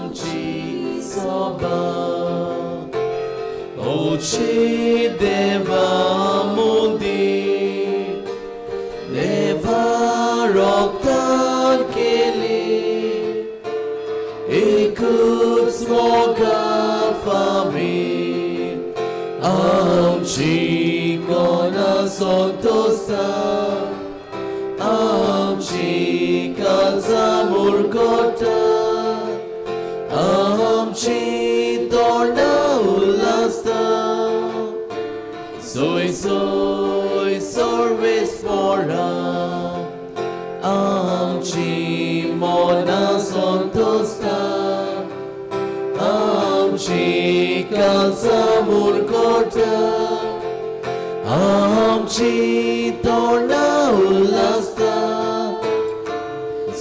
आमची सोबा ओची देवा मुदी देवा रोगतान केली एकूच मोगा फामील आमची कोणा संतोषा आमची काळजा मुरगोटा आमची तोंडा उल्हासता सोय सोय सर्वेस पोरा आमची मना संतोषता आमची काळजा मुरगोटा आमची तोंडा उल्हासता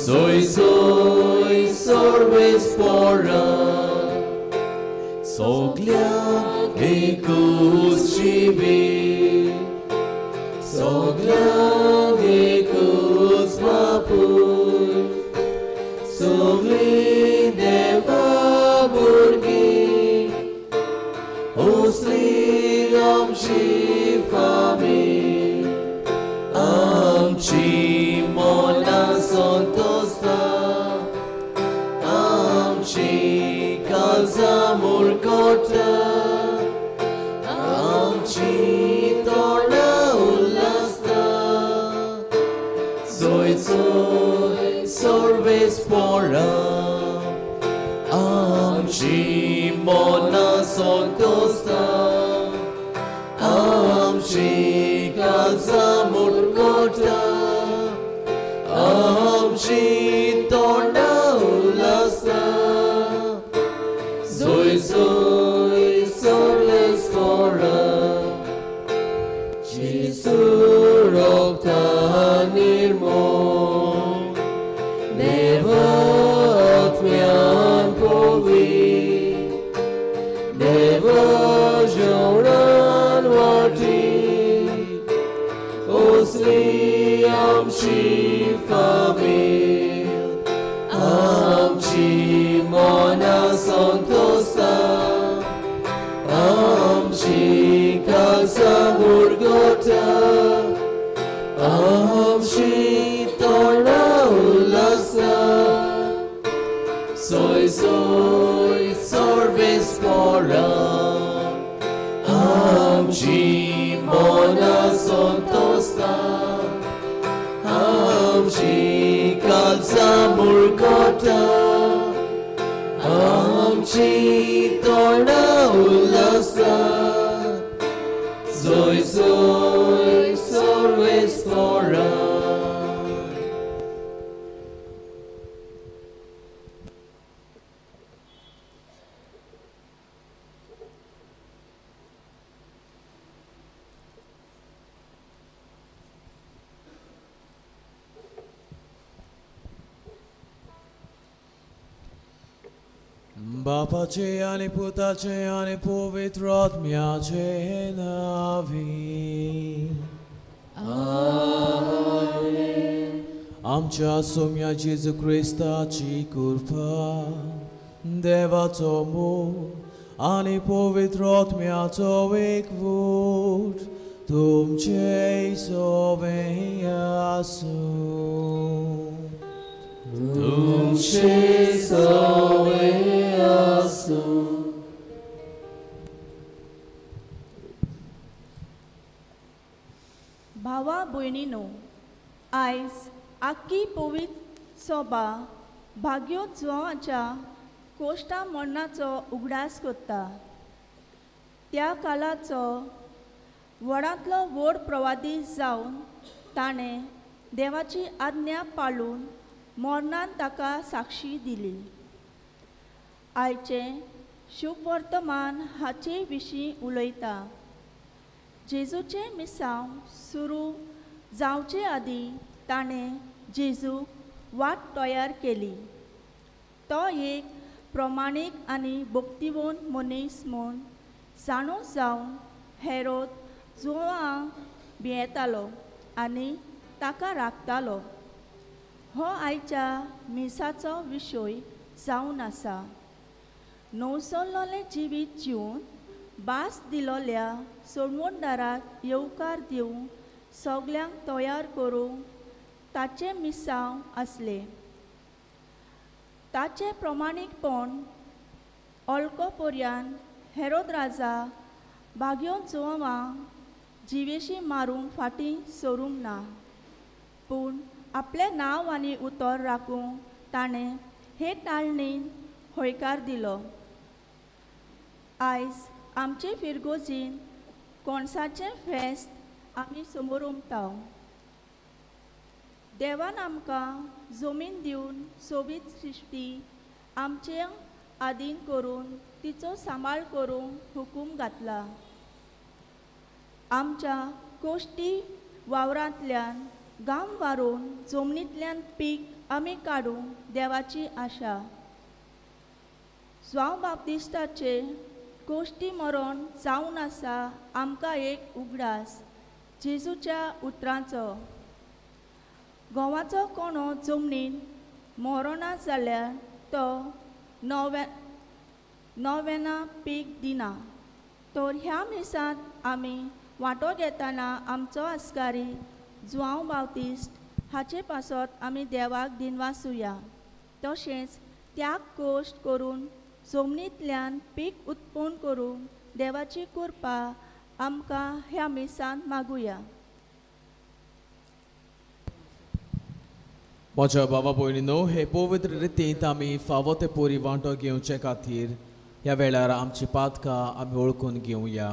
सोय सोय सर्वेस पोरा सगल्यांक एकूच जिवीत सगल्यांक एकूच बापूय सगळीं देवा भुरगीं असली आमची फामील आमची मना संतोषता आमची काळजा मुरगोटा आमची तोंडा उल्हासता सोय सोय सर्वेस पोरा आमची मना संतोषता आमची काळजा मुरगोटा आमची तोंडा उल्हासता सोय सोय सर्वेस पोरा जेजू रोगता निर्मोल देवा आत्म्यान पवित्र देवा जेवणान वाटी असली आमची फामील आमची मना संतोषता आमची काळजा मुरगोटा आमची तोंडा उल्हासता सोय सोय सर्वेस पोरा आमची मना संतोषता आमची काळजा मुरगोटा आमची तोंडा उल्हासता सोय सोय सर्वेस पोरा. बापाचे आनी पुताचे आनी पवित्र आत्म्याचे नांवी आमेन. आमच्या सोम्या जेजू क्रिस्ताची कृपा देवाचो मोग आनी पवित्र आत्म्याचो एकवट तुमचे सवें आसूं. तुमचे सवें आसूं. भावा भयणीनो, आयज आख्खी पवित्र सोबा भाग्योत्सवाच्या कोश्टा मरणाचो उगडास करता. त्या काळाचो व्हडांतलो व्हड प्रवादी जावन ताणें देवाची आज्ञा पाळून मरणान ताका साक्षी दिली. आयचें शुभवर्तमान हाचे विशीं उलयता. जेजूचें मिसांव सुरू जावचे आदीं ताणें जेजूक वाट तयार केली. तो एक प्रमाणीक आनी भक्तिवंत मनीस म्हूण जाणो जावन हेरोद जुवांक भियेतालो आनी ताका राखतालो. हो आयच्या मिसाचो विशय जावन आसा. नवसल्लोलें जिवीत जिवन भास दिलोल्या सोडवणदाराक येवकार दिवंक सगल्यांक तयार करूंक ताचें मिसांव आसलें. ताचें प्रमाणीकपण ऑल्को पर्यान हेरोद राजा बागयोन जुवांवांक जिवेशी मारूंक फाटीं सरूंक ना, पूण आपलें नांव आनी उतर राखूंक ताणें हे ताळणीन हयकार दिलो. आयज आमचे फिरगोजीन कोणसाचें फेस्त आमी समोर उमता. देवान आमकां जमीन दिवन सोबीत सृश्टी आमचे आदीन करून तिचो सांबाळ करूंक हुकूम घातला. आमच्या कोश्टी वावरांतल्यान घाम वारोवन जमनींतल्यान पीक आमी काडूंक देवाची आशा. जुआंव बाप्तिस्ताचे कोश्टी मरण जावन आसा आमकां एक उगडास जेजूच्या उतरांचो. गोवाचो कोणो जमनीन मरना जाल्यार तो नोवेना पीक दिना. तर ह्या मिसांत आमी वांटो घेतना आमचो आस्कारी जुआंव बाप्तिस्त हाचे पासत आमी देवाक दिनवासुया. तशेंच त्याग कोश्ट करून जमनींतल्यान पीक उत्पन्न करूंक देवाची कृपा आमकां ह्या मिसांत मागुया. म्हज्या बाबा भयणीनो, हे पवित्र रितींत आमी फावो ते पोरी वांटो घेवचे खातीर ह्या वेळार आमची पातकां आमी वळखून घेवया.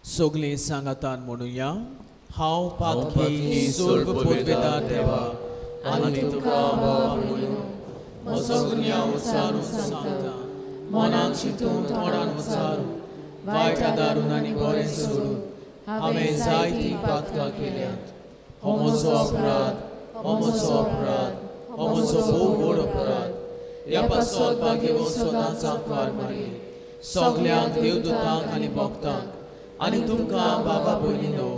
सगळीं सांगातान म्हणुया, हांव पातकी सर्व पदवेदार देवा आनी तुका बाबा भयणीनो म्हजो गुन्यांव उचारून सांगता, मनान चिंतून तोंडान उचारून वायट आदारून आनी बरें सोडून हांवें जायतीं पातकां केल्यांत. हो म्हजो अपराध, हो म्हजो अपराध, हो म्हजो भोव व्हड अपराध. ह्या पासत भाग्यवंत सदांच आंकवार मारये सगल्यांक देवदूतांक आनी भक्तांक आनी तुमकां बाबा भयणीनो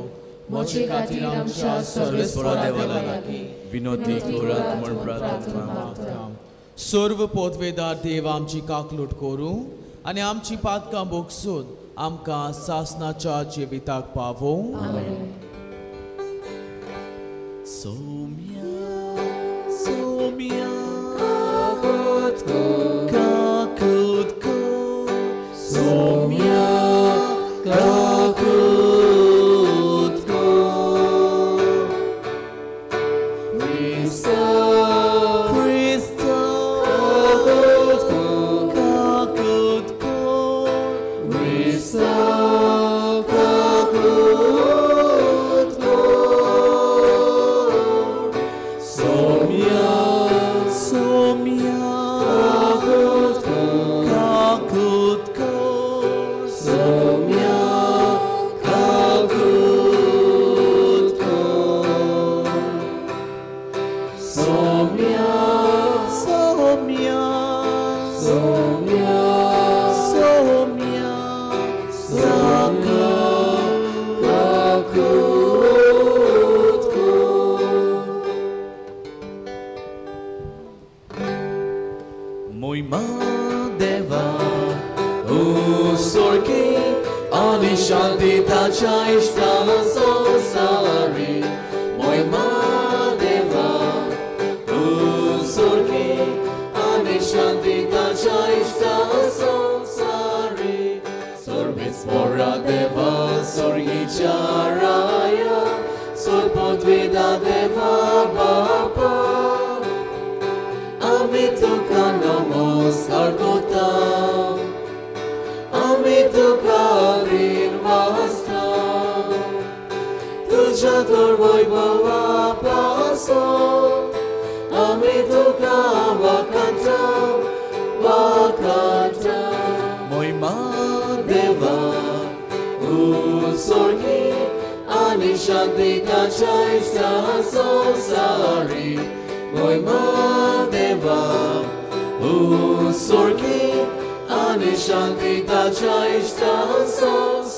म्हजे खातीर आमच्या सर्वेस्परा देवा लागीं विनोदी करात म्हूण प्रार्थना मागता. सर्व पदवेदार देव आमची काकलूट करूं आनी आमची पातकां भोगसून आमकां सासनाच्या जिविताक पावोवं. सोम्या सोम्या काकूत काकूत सोम्या काकूत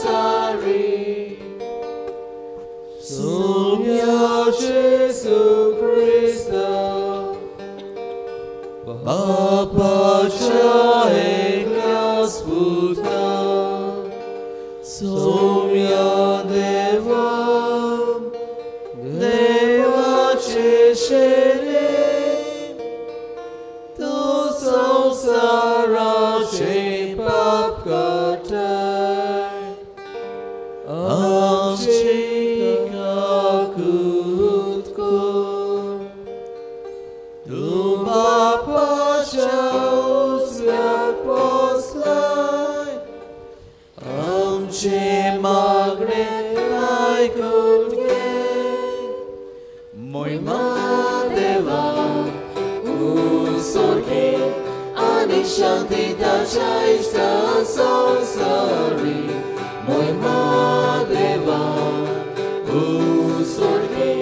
संवसारी सोम्या जेजू क्रिस्ता बापाच्या एकल्याच पुता सोम्या देवा देवाचे शेले तूं संवसाराचे पाप काडटाय आमची काकूत कर तूं बापाच्या उजव्याक बसलाय आमचे मागणे आयकून घे मोहिमा देवा उत्सर्गे आनी शांती ताच्या इश्टा संवसारी मोहिमा देवा उत्सर्गे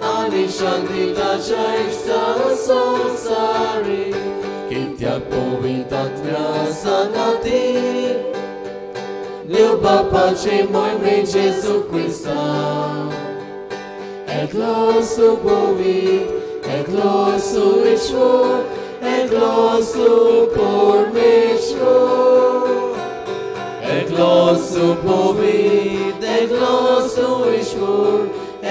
आनी शांती ताच्या इश्टा संवसारी कित्याक पवित्र सांगाती देव बापाचे मोहिमे जेजू क्रिस्ता एकलो सुपवीत एकलो सुईश्वर एकलो सुपरमेश्वर एकलो सुपवीत एकलो सुईश्वर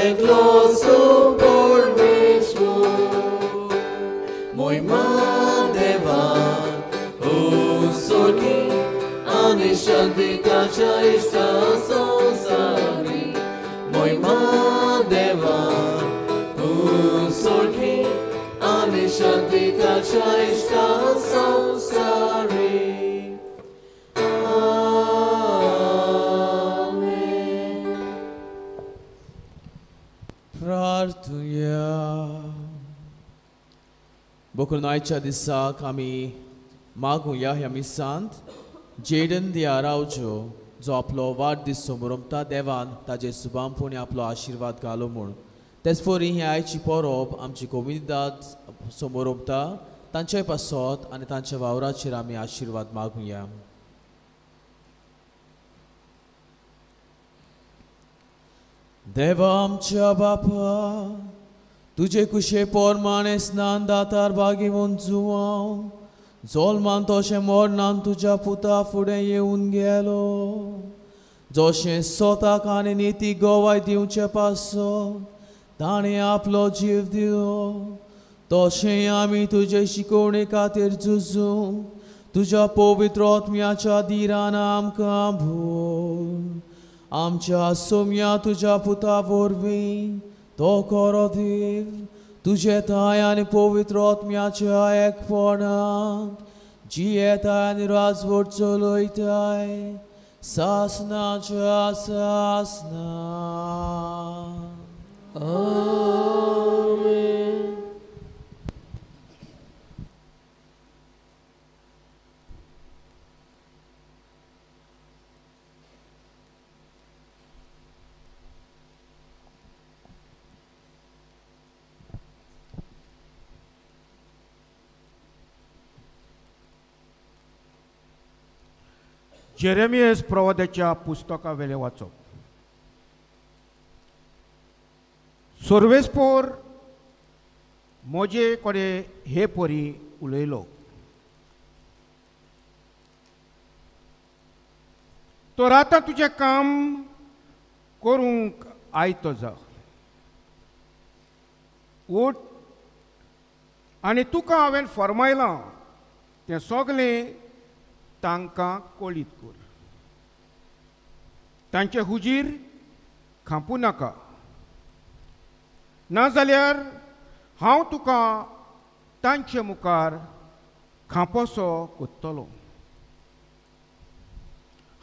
एकलो सुपरमेश्वर मोहिमा देवा उत्सर्गी आनी शांती ताच्या इश्टा संवसारी मोहिमा देवा उत्सर्गी आनी शांती ताच्या इश्टा संवसारी. आमेन. प्रार्थुया. बोकरनायच्या दिसाक आमी मागुया ह्या मिसांत जेडन दिया रावचो जो आपलो वाडदीस समोरमता देवान ताजे सुबामपुणी आपलो आशिर्वाद घालो म्हूण. तेच परी ही आयची परब आमची कोमिदाद समोरमता तांचे पासत आनी तांच्या वावराचेर आमी आशिर्वाद मागुया. देवा आमच्या बापा तुजे कुशे पोरमाणे स्नान दातार बागेवन जुवांव जोलमान तशें मरणान तुज्या पुता फुडें येवन गेलो जशें स्वताक आनी निती गवाय दिवचे पासत ताणें आपलो जीव दिलो तशें आमी तुजे शिकोवणे खातीर झुजूंक तुज्या पवित्र आत्म्याच्या दिरान आमकां भोर आमच्या सोम्या तुज्या पुता वरवीं तो खरो देव तुजे ताय आनी पवित्र आत्म्याच्या एकपणांत जियेताय आनी राजवट चलयताय सासनाच्या सासना. आमेन. जेरेमियस प्रवादाच्या पुस्तका वेले वाचप. सर्वेस्पोर म्हजे कडेन हे परी उलयलो. तर आतां तुजें काम करूंक आयतो जा. उठ आनी तुका हांवें फर्मायलां तें सगळें तांकां कळीत कर. तांचे हुजीर खांपूं नाका, नाजाल्यार हांव तुका तांचे मुखार खांपोसो कोत्तलो.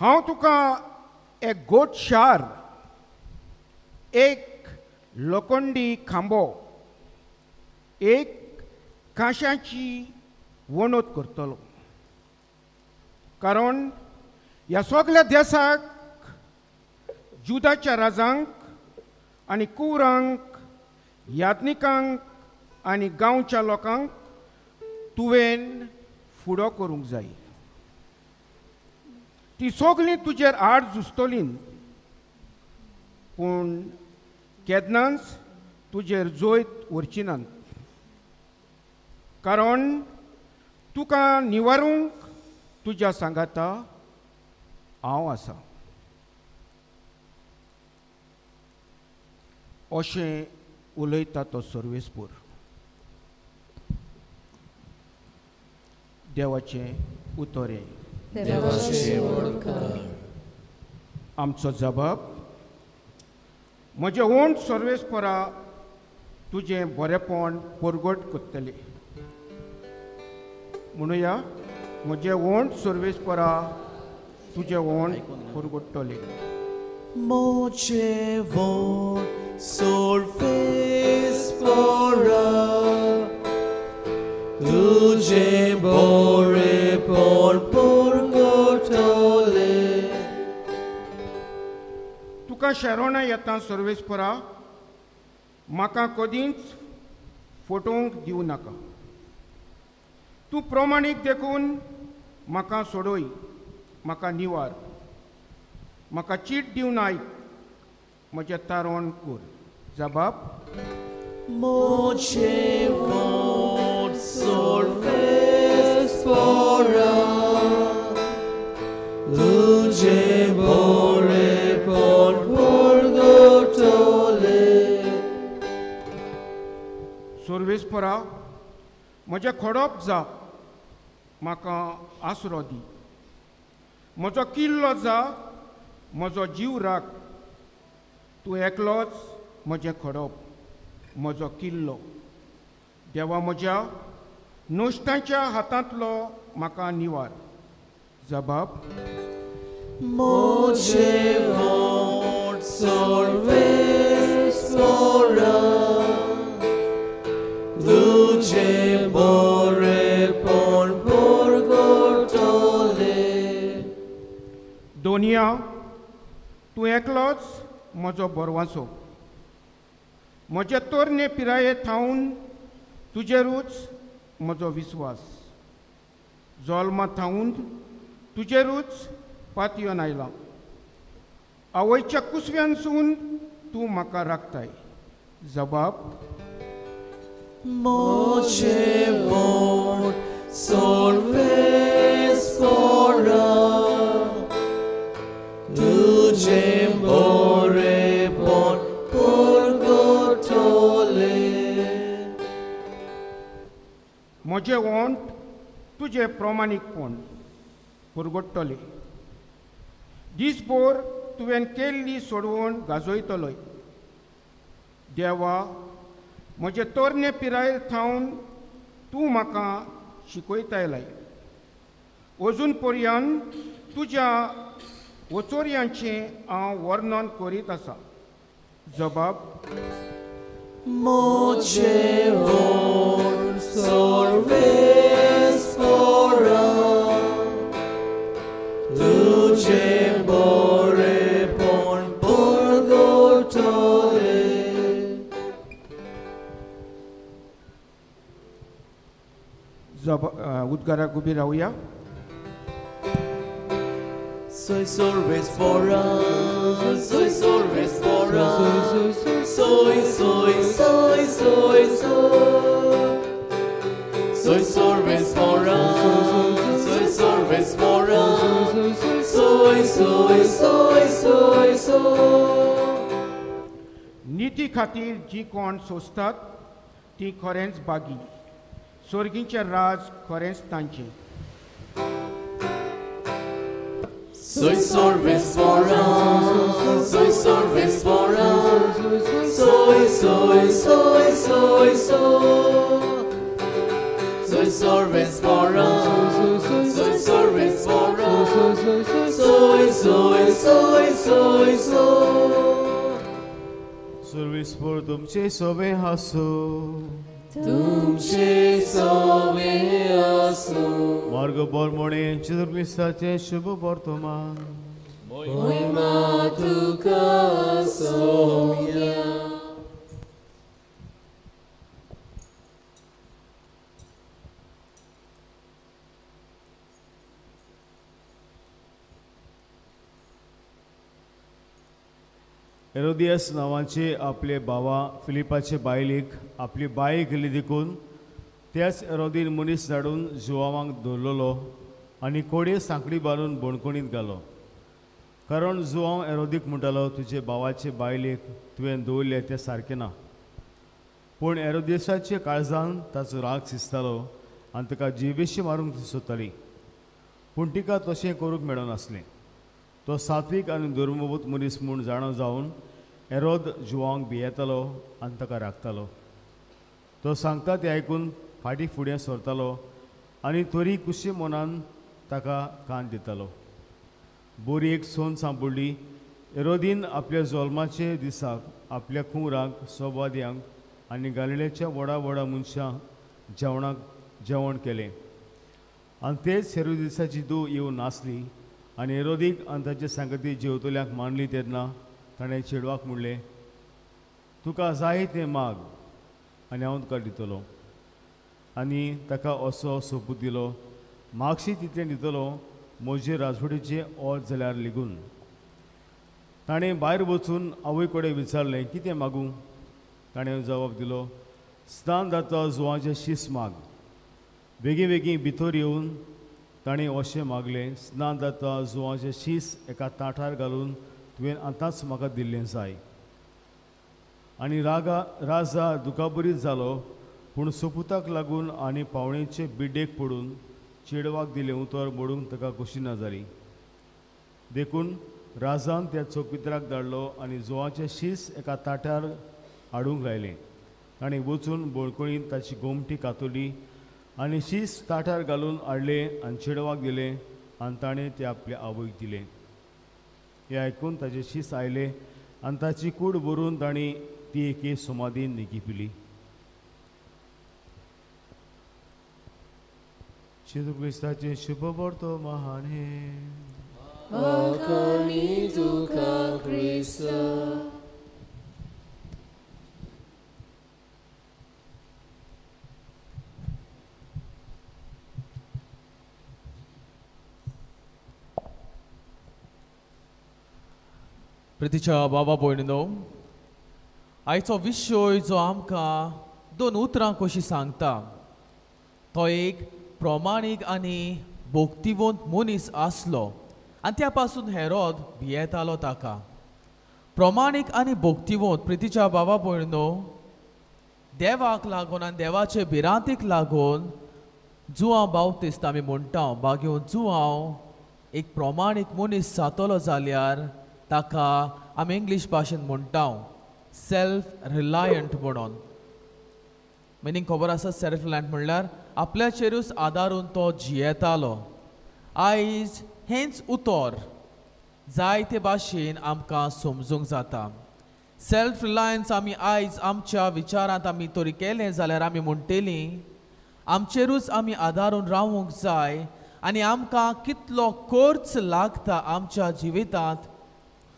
हांव तुका एक गोट शार, एक लोखंडी खांबो, एक कांश्याची वणत करतलो. कारण ह्या सगल्या देसाक जुदाच्या राजांक आनी कुवरांक, याज्ञिकांक आनी गांवच्या लोकांक तुवें फुडो करूंक जाय. ती सगळीं तुजेर आड झुजतलीं, पूण केन्नाच तुजेर जैत व्हरची नात, कारण तुका निवारूंक तुज्या सांगाता हांव आसा. अशें उलयता तो सर्वेस्पर. देवाचें उतर. आमचो जबाब. म्हजें ओंठ सर्वेस्परा तुजें बरेपण परगट करतलें. म्हणुया, म्हजें ओंठ सर्वेस्परा तुजें ओंठ परगट्टलें. म्हजें ओंठ सर्वेस्परा तुजें बरेपण परगटलें. तुका शरणां येता सर्वेस्परा, म्हाका कदींच फटोवंक दिवं नाका. तूं प्रमाणीक देखून म्हाका सोडय, म्हाका निवार, म्हाका चीट दिवन आयक, म्हजें तारण कर. जबाब. म्हजें ओंठ सर्वेस्परा तुजें बरेपण परगटलें. सर्वेस्परा म्हजें खडप जा, म्हाका आसरो दी. म्हजो किल्लो जा, म्हजो जीव राख. तूं एकलोच म्हजें खडप, म्हजो किल्लो. देवा म्हज्या नुस्त्याच्या हातांतलो म्हाका निवार. जबाब. म्हजें ओंठ सर्वेस्परा तुजें बरेपण परगटलें. दोनिया, तूं एकलोच म्हजो बरवासो. म्हजे तरणे पिराये थावन तुजेरूच म्हजो विस्वास. जल्मा थावन तुजेरूच पातयेवन आयलां. आवयच्या कुसव्यानसून तूं म्हाका राखताय. जबाब. म्हजें ओंठ सर्वेस्परा तुजें बरेपण परगटलें. म्हजें ओंठ तुजें प्रमाणीकपण परगट्टलें. दीसभर तुवें केल्ली सोडवण गाजयतलोय. देवा म्हजे तरणे पिरायेर थावन तूं म्हाका शिकयतायलाय. अजून पर्यंत तुज्या वचोर्यांचें हांव वर्णन करीत आसा. जबाब. म्हजें ओंठ सर्वेस्परा तुजें बरेपण परगटलें. उद्गाराक उबी रावया. Soy सर्वेस्परा, soy सर्वेस्परा, soy, soy, soy, soy, soy. Soy सर्वेस्परा, soy सर्वेस्परा, soy, soy, soy, soy, soy. नीती खातीर जी कोण सोंसतात ती खरेंच बागी. स्वर्गीचें राज खरेंच तांचें. Soy सर्वेस्परा, soy सर्वेस्परा, soy, soy, soy, soy, soy. Soy सर्वेस्परा, soy सर्वेस्परा, soy, soy, soy, soy, soy. सर्वेस्पर तुमचे सवे हासो. तुमचे सवे आसो. मार्ग बोरमोणे चित्रमिसाचें शुभ वर्तमान. मोहिमा तुका सोम्या. हेरोदियस नांवाचे आपले भावा फिलिपाचे बायलेक आपली बाय केली देखून त्याच हेरोदीन मनीस धाडून जुवांवाक दवरलेलो आनी कोडये सांकडी बांदून बणकोणींत घालो. कारण जुवांव हेरोदीक म्हणटालो, तुजे भावाचे बायलेक तुवें दवरलें तें सारकें ना. पूण हेरोदिसाच्या काळजान ताचो राग शिजतालो आनी ताका जिवेशी मारूंक सोदताली. पूण तिका तशें करूंक मेळनासलें. तो सात्वीक आनी धर्मभूत मनीस म्हूण जाणा जावन हेरोद जुवांक भियेतालो आनी ताका राखतालो. तो सांगता तें आयकून फाटीं फुडें सरतालो आनी तरी कुशी मनान ताका कान दितालो. बोरी एक सोन सांपडली. हेरोदीन आपल्या जल्माचे दिसाक आपल्या कुंवरांक, सोबाद्यांक आनी गालिलेच्या व्हडा व्हडा मनशांक जेवणाक जेवण केलें. आनी तेच हेरोदिसाची धूव येवन नासली आनी हेरोदीक आनी ताचे सांगती जेवतल्यांक मानली तेन्ना ताणें चेडवाक म्हणलें, तुका जाय तें माग आनी हांव तुका दितलो. आनी ताका असो सोपूत दिलो, मागशी तितलें दितलो म्हजे राजवटीचें ओत जाल्यार लेगून. ताणें भायर वचून आवय कडेन विचारलें, कितें मागूं? ताणें जवाब दिलो, स्नान जाता जुवाचें शीस माग. बेगीन बेगीन भितर येवन ताणें अशें मागलें, स्नान जाता जुवाचें शीस एका ताटार घालून तुवें आतांच म्हाका दिल्लें जाय. आनी राजा दुखाबरीत जालो, पूण सोपुताक लागून आनी पावणेचे बिड्डेक पडून चेडवाक दिलें उतर मोडूंक ताका खोशी ना जाली. देखून राजान त्या चौकीदाराक धाडलो आनी जुवाचें शीस एका ताटार हाडूंक लायलें. ताणें वचून बळकळीन ताची गोमटी कातरली आनी शीस ताटार घालून हाडलें आनी चेडवाक दिलें आनी ताणें तें आपल्या आवयक दिलें. हें आयकून ताचें शीस आयलें आनी ताची कूड भरून ताणें ती एके समाधीन निकी पिली. जेजू क्रिस्ताचें शुभ वर्तमान हें. आकाणी तुका क्रिस्ता. प्रितीच्या बाबा भयणीनो, आयचो विशय जो आमकां दोन उतरां कशी सांगता, तो एक प्रमाणीक आनी भक्तिवंत मनीस आसलो आनी त्या पासून हेरोद भियेतालो ताका. प्रमाणीक आनी भक्तिवंत प्रितीच्या बाबा भयणीनो, देवाक लागून आनी देवाचे भिरांतीक लागून जुआंव बाप्तिस्त आमी म्हणटा, बागेवन जुआंव एक प्रमाणीक मनीस जातलो जाल्यार ताका आमी इंग्लीश भाशेन म्हणटा सेल्फ रिलायंट म्हणून. मिनींग खबर आसा, सेल्फ रिलायंट म्हणल्यार आपल्याचेरूच आदारून तो जियेतालो. आयज हेंच उतर जायते भाशेन आमकां समजूंक जाता. सेल्फ रिलायन्स आमी आयज आमच्या विचारांत आमी तरी केलें जाल्यार आमी म्हणटलीं आमचेरूच आमी आदारून रावूंक जाय आनी आमकां कितलो खर्च लागता आमच्या जिवितांत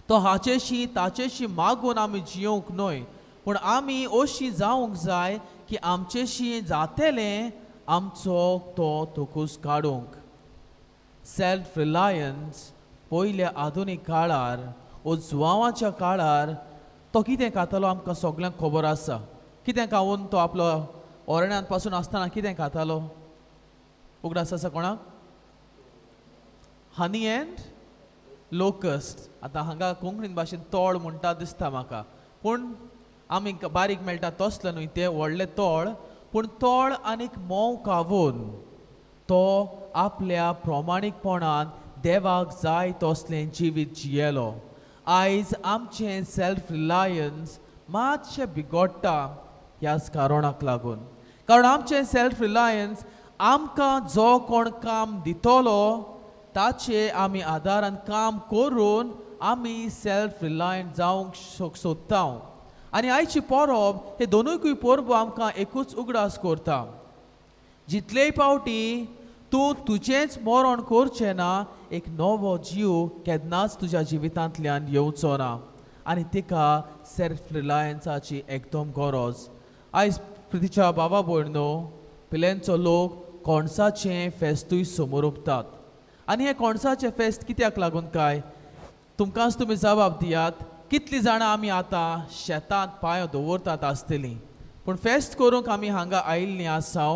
तो हाचेशी ताचेशी मागून आमी जियोंक न्हय, पूण आमी अशी जावंक जाय की आमचेशी जातलें आमचो तो तकूस काडूंक. सेल्फ रिलायन्स पयल्या आधुनीक काळार ओ जुवांवाच्या काळार तो कितें खातालो आमकां सगल्यांक खबर आसा. कितें खावन तो आपलो ओरण्यांत पासून आसतना कितें खातालो उगडास आसा कोणाक? Honey and locust. आतां हांगा कोंकणीन भाशेन तोळ म्हणटा दिसता म्हाका, पूण आमी बारीक मेळटा तसलें न्हय तें व्हडलें तोळ, पूण तोळ आनीक मोव खावून तो आपल्या प्रमाणीकपणान देवाक जाय तसलें जिवीत जियेलो. आयज आमचें सेल्फ रिलायन्स मातशें बिगडटा ह्याच कारणाक लागून, कारण आमचें सेल्फ रिलायन्स आमकां जो कोण काम दितलो ताचे आमी आदारान काम करून आमी सेल्फ रिलायंट जावंक सोदता. आनी आयची परब हे दोनूय परबो आमकां एकूच उगडास करता, जितलेय पावटी तूं तुजेंच मरण करचें ना, एक नवो जीव केन्नाच तुज्या जिवितांतल्यान येवचो ना आनी तिका सेल्फ रिलायन्साची एकदम गरज. आयज प्रितीच्या बाबा भयणो, पिलेंचो लोक कोणसाचें फेस्तूय समोर उरतात आनी हें कोणसाचें फेस्त कित्याक लागून काय तुमकांच तुमी जबाब दियात. कितलीं जाणां आमी आतां शेतांत पांय दवरतात आसतलीं, पूण फेस्त करूंक आमी हांगा आयिल्लीं आसा.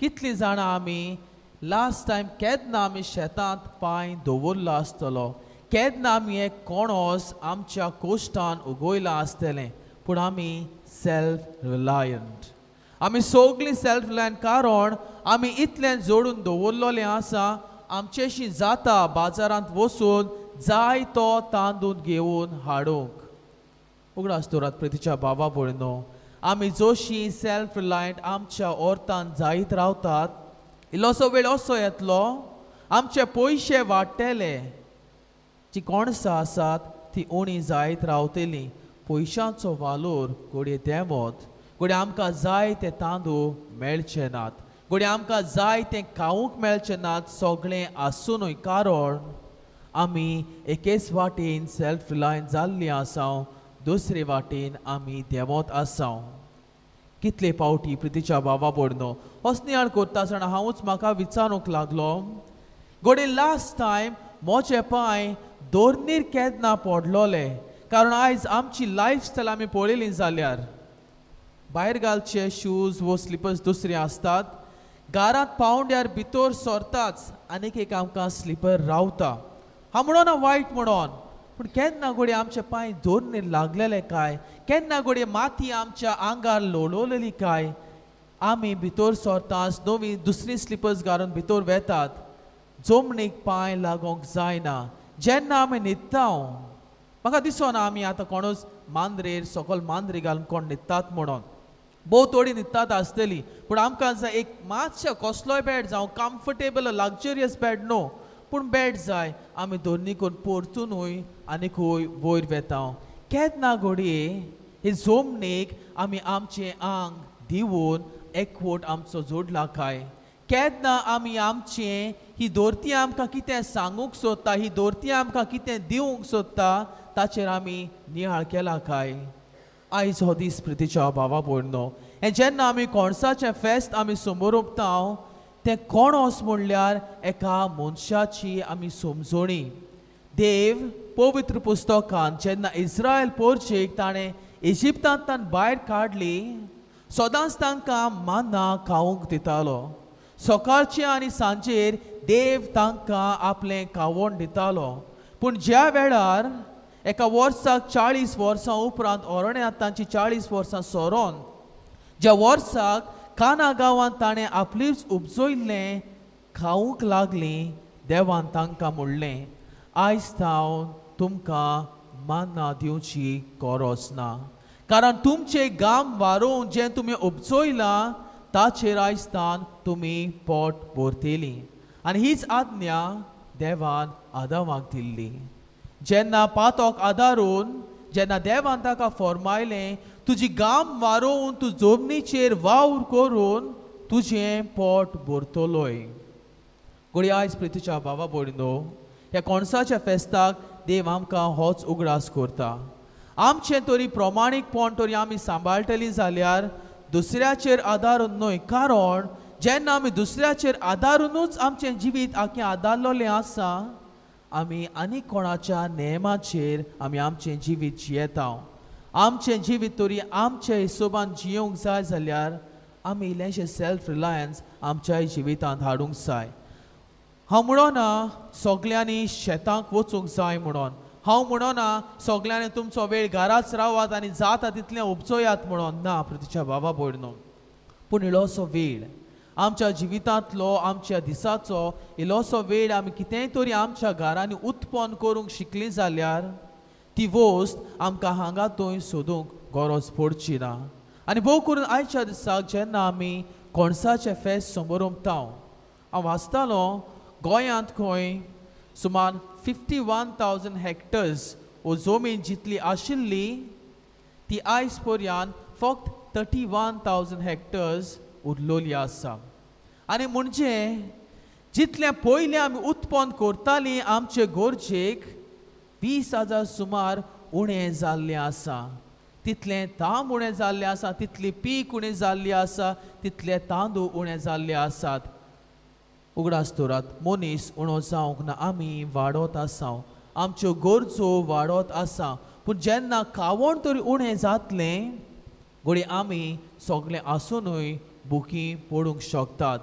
कितलीं जाणां आमी लास्ट टायम केन्ना आमी शेतांत पांय दवरलो आसतलो, केन्ना आमी एक कोणोस आमच्या कोश्टान उगयलां आसतलें, पूण आमी सेल्फ रिलायंट, आमी सगळीं सेल्फ रिलायंट, कारण आमी इतलें जोडून दवरलेलें आसा, आमचेशी जाता बाजारांत वचून जाय तो तांदूळ घेवन हाडूंक. उगडास दवरात प्रितीच्या बाबा भयणो, आमी जोशी सेल्फ रिलायंट आमच्या ओर्तान जायत रावतात, इल्लोसो वेळ असो येतलो आमचे पयशे वाडटले, जी कोणसां आसात ती उणी जायत रावतली, पयशांचो वालोर घडये देंवत, घडये आमकां जाय ते तांदूळ मेळचे नात, घडये आमकां जाय तें खावंक मेळचें नात, सगळें आसुनूय, कारण आमी एकेच वाटेन सेल्फ रिलायंट जाल्लीं आसा, दुसरे वाटेन आमी देंवत आसा. कितले पावटी प्रितीच्या बाबा भयणो असनियाळ करता आसतना हांवूच म्हाका विचारूंक लागलो, घडये लास्ट टायम म्हजे पांय दोर्नीर केन्ना पडलोले, कारण आयज आमची लायफस्टायल आमी पळयली जाल्यार भायर घालचे शूज वो स्लिपर्स दुसरे आसतात, घरांत पावंड्यार भितर सरताच आनीक एक आमकां स्लिपर रावता. हांव म्हणोना वायट म्हणोन, पूण केन्ना घडये आमचे पांय दोर्नीर लागलेले काय, केन्ना घडये माती आमच्या आंगार लोळवलेली काय, आमी भितर सरताच नवी दुसरी स्लिपर्स घालून भितर वेतात, जमनीक पांय लागोंक जायना. जेन्ना आमी न्हिदता, म्हाका दिसना आमी आतां कोणूच मांद्रेर सकल मांद्री घालून कोण न्हिदतात म्हणून, भोव थोडी न्हिदतात आसतली, पूण आमकां जाय एक मातशें कसलोय बेड जावं, कम्फर्टेबल लग्जरियस बेड न्हू, पूण बेड जाय. आमी दोन्ही करून परतुनूय आनीकूय वयर वेता. केन्ना घडये हे जमनीक आमी आमचें आंग दिवन एकवट आमचो जोडला काय, केन्ना आमी आमचें ही दोर्ती आमकां कितें सांगूंक सोदता, ही दोर्ती आमकां कितें दिवंक सोदता ताचेर आमी नियाळ केला काय. आयज हो दीस प्रितीच्या भावा भयणो, हें जेन्ना आमी कोणसाचें फेस्त आमी समोरपता तें कोणोस म्हणल्यार एका मनशाची आमी समजणी. देव पवित्र पुस्तकान जेन्ना इस्रायल पोरचेक ताणें इजिप्तांतल्यान भायर काडली, सदांच तांकां मान्ना खावंक दितालो, सकाळचें आनी सांजेर देव तांकां आपलें खावण दितालो. पूण ज्या वेळार एका वर्साक 40 वर्सां उपरांत अरण्यांत तांची 40 वर्सां सरोन ज्या वर्साक काना गांवांत ताणें आपलीच उपजयल्लें खावंक लागलीं, देवान तांकां म्हणलें, आयज थावन तुमकां मान्ना दिवची गरज ना, कारण तुमचें गाम वारोवन जें तुमी उपजयलां ताचेर आयज थावन तुमी पोट भरतलीं. आनी हीच आज्ञा देवान आदामाक दिल्ली. जेन्ना पातोक आदारून जेन्ना देवान ताका फॉर्मायलें, तुजी गाम वारोवन तूं जमनीचेर वावर करून तुजें पोट भरतलोय. घडये आयज प्रितीच्या बाबा भयणो, ह्या कोणसाच्या फेस्ताक देव आमकां होच उगडास करता. आमचें तरी प्रमाणीकपण तरी आमी सांबाळटलीं जाल्यार दुसऱ्याचेर आदारून न्हय, कारण जेन्ना आमी दुसऱ्याचेर आदारुनूच आमचें जिवीत आख्खें आदारलेलें आसा, आमी आनी कोणाच्या नेमाचेर आमी आमचें जिवीत जियेता. आमचें जिवीत तरी आमच्या हिशोबान जियोंक जाय जाल्यार आमी इल्लेशें सेल्फ रिलायन्स आमच्याय जिवितांत हाडूंक जाय. हांव म्हणोना सगल्यांनी शेतांक वचूंक जाय म्हणून, हांव म्हणोना सगल्यांनी तुमचो वेळ घराच रावात आनी जाता तितलें उपजयात म्हणून, ना प्रितीच्या बाबा भयणो, पूण इल्लोसो वेळ आमच्या जिवितांतलो, आमच्या दिसाचो इल्लोसो वेळ आमी कितेंय तरी आमच्या घरांनी उत्पन्न करूंक शिकलीं जाल्यार ती वस्त आमकां हांगा थंय सोदूंक गरज पडची ना. आनी भोव करून आयच्या दिसाक जेन्ना आमी कोणसाचें फेस्त समोरपता, हांव वाचतालो गोंयांत खंय सुमार 51,000 हेक्टर्स वो जमीन जितली आशिल्ली ती आयज पर्यंत फक्त 31,000 हेक्टर्स उरलोली आसा. आनी म्हणजे जितलें पयलें आमी उत्पन्न करतालीं आमचे गरजेक 20,000 सुमार उणें जाल्लें आसा. तितलें तांब उणें जाल्लें आसा, तितली पीक उणें जाल्ली आसा, तितले तांदूळ उणें जाल्ले आसात. उगडास दवरात, मनीस उणो जावंक ना, आमी वाडत आसा, आमच्यो गरजो वाडत आसा, पूण जेन्ना खावण तरी उणें जातलें घडये आमी सगळें आसुनूय बुकी पडूंक शकतात.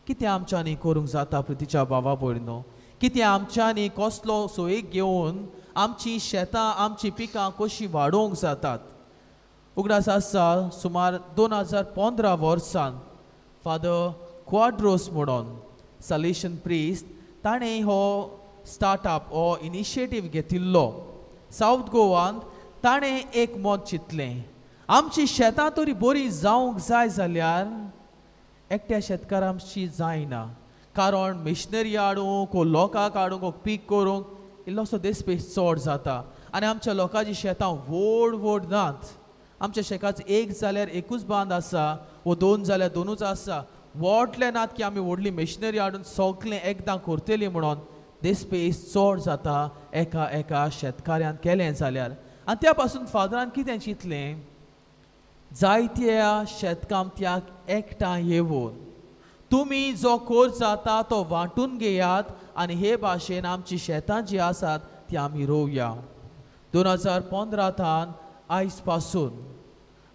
कितें आमच्यांनी करूंक जाता प्रितीच्या भावा भयणीनो? कितें आमच्यांनी कसलो सोयीक घेवन आमची शेतां आमची पिकां कशीं वाडोवंक जातात? उगडास आसा सुमार 2015 वर्सान फादर क्वाड्रोस म्हणून सालेशन प्रिस्ट ताणें हो स्टार्टअप हो इनिशिएटीव घेतिल्लो. सावथ गोवांत ताणें एक मत चिंतलें, आमची शेतां तरी बरी जावंक जाय जाल्यार एकट्या शेतकारांची जायना, कारण मिशनरी हाडूंक वो लोकांक हाडूंक वो पीक करूंक इल्लोसो देसपेस चड जाता आनी आमच्या लोकांची शेतां व्हड व्हड नात. आमच्या शेकाच एक जाल्यार एकूच बांद आसा वो दोन जाल्यार दोनूच आसा, व्हडले नात की आमी व्हडली मिशनरी हाडून सगळें एकदां करतली म्हणून देसपेस चड जाता एका एका शेतकाऱ्यान केलें जाल्यार. आनी त्या पासून फादरान कितें चिंतलें, जायत्या शेतकामत्याक एकठांय येवन तुमी जो कोर्स जाता तो वांटून घेयात आनी हे भाशेन आमची शेतां जीं आसात ती आमी रोवया. 2015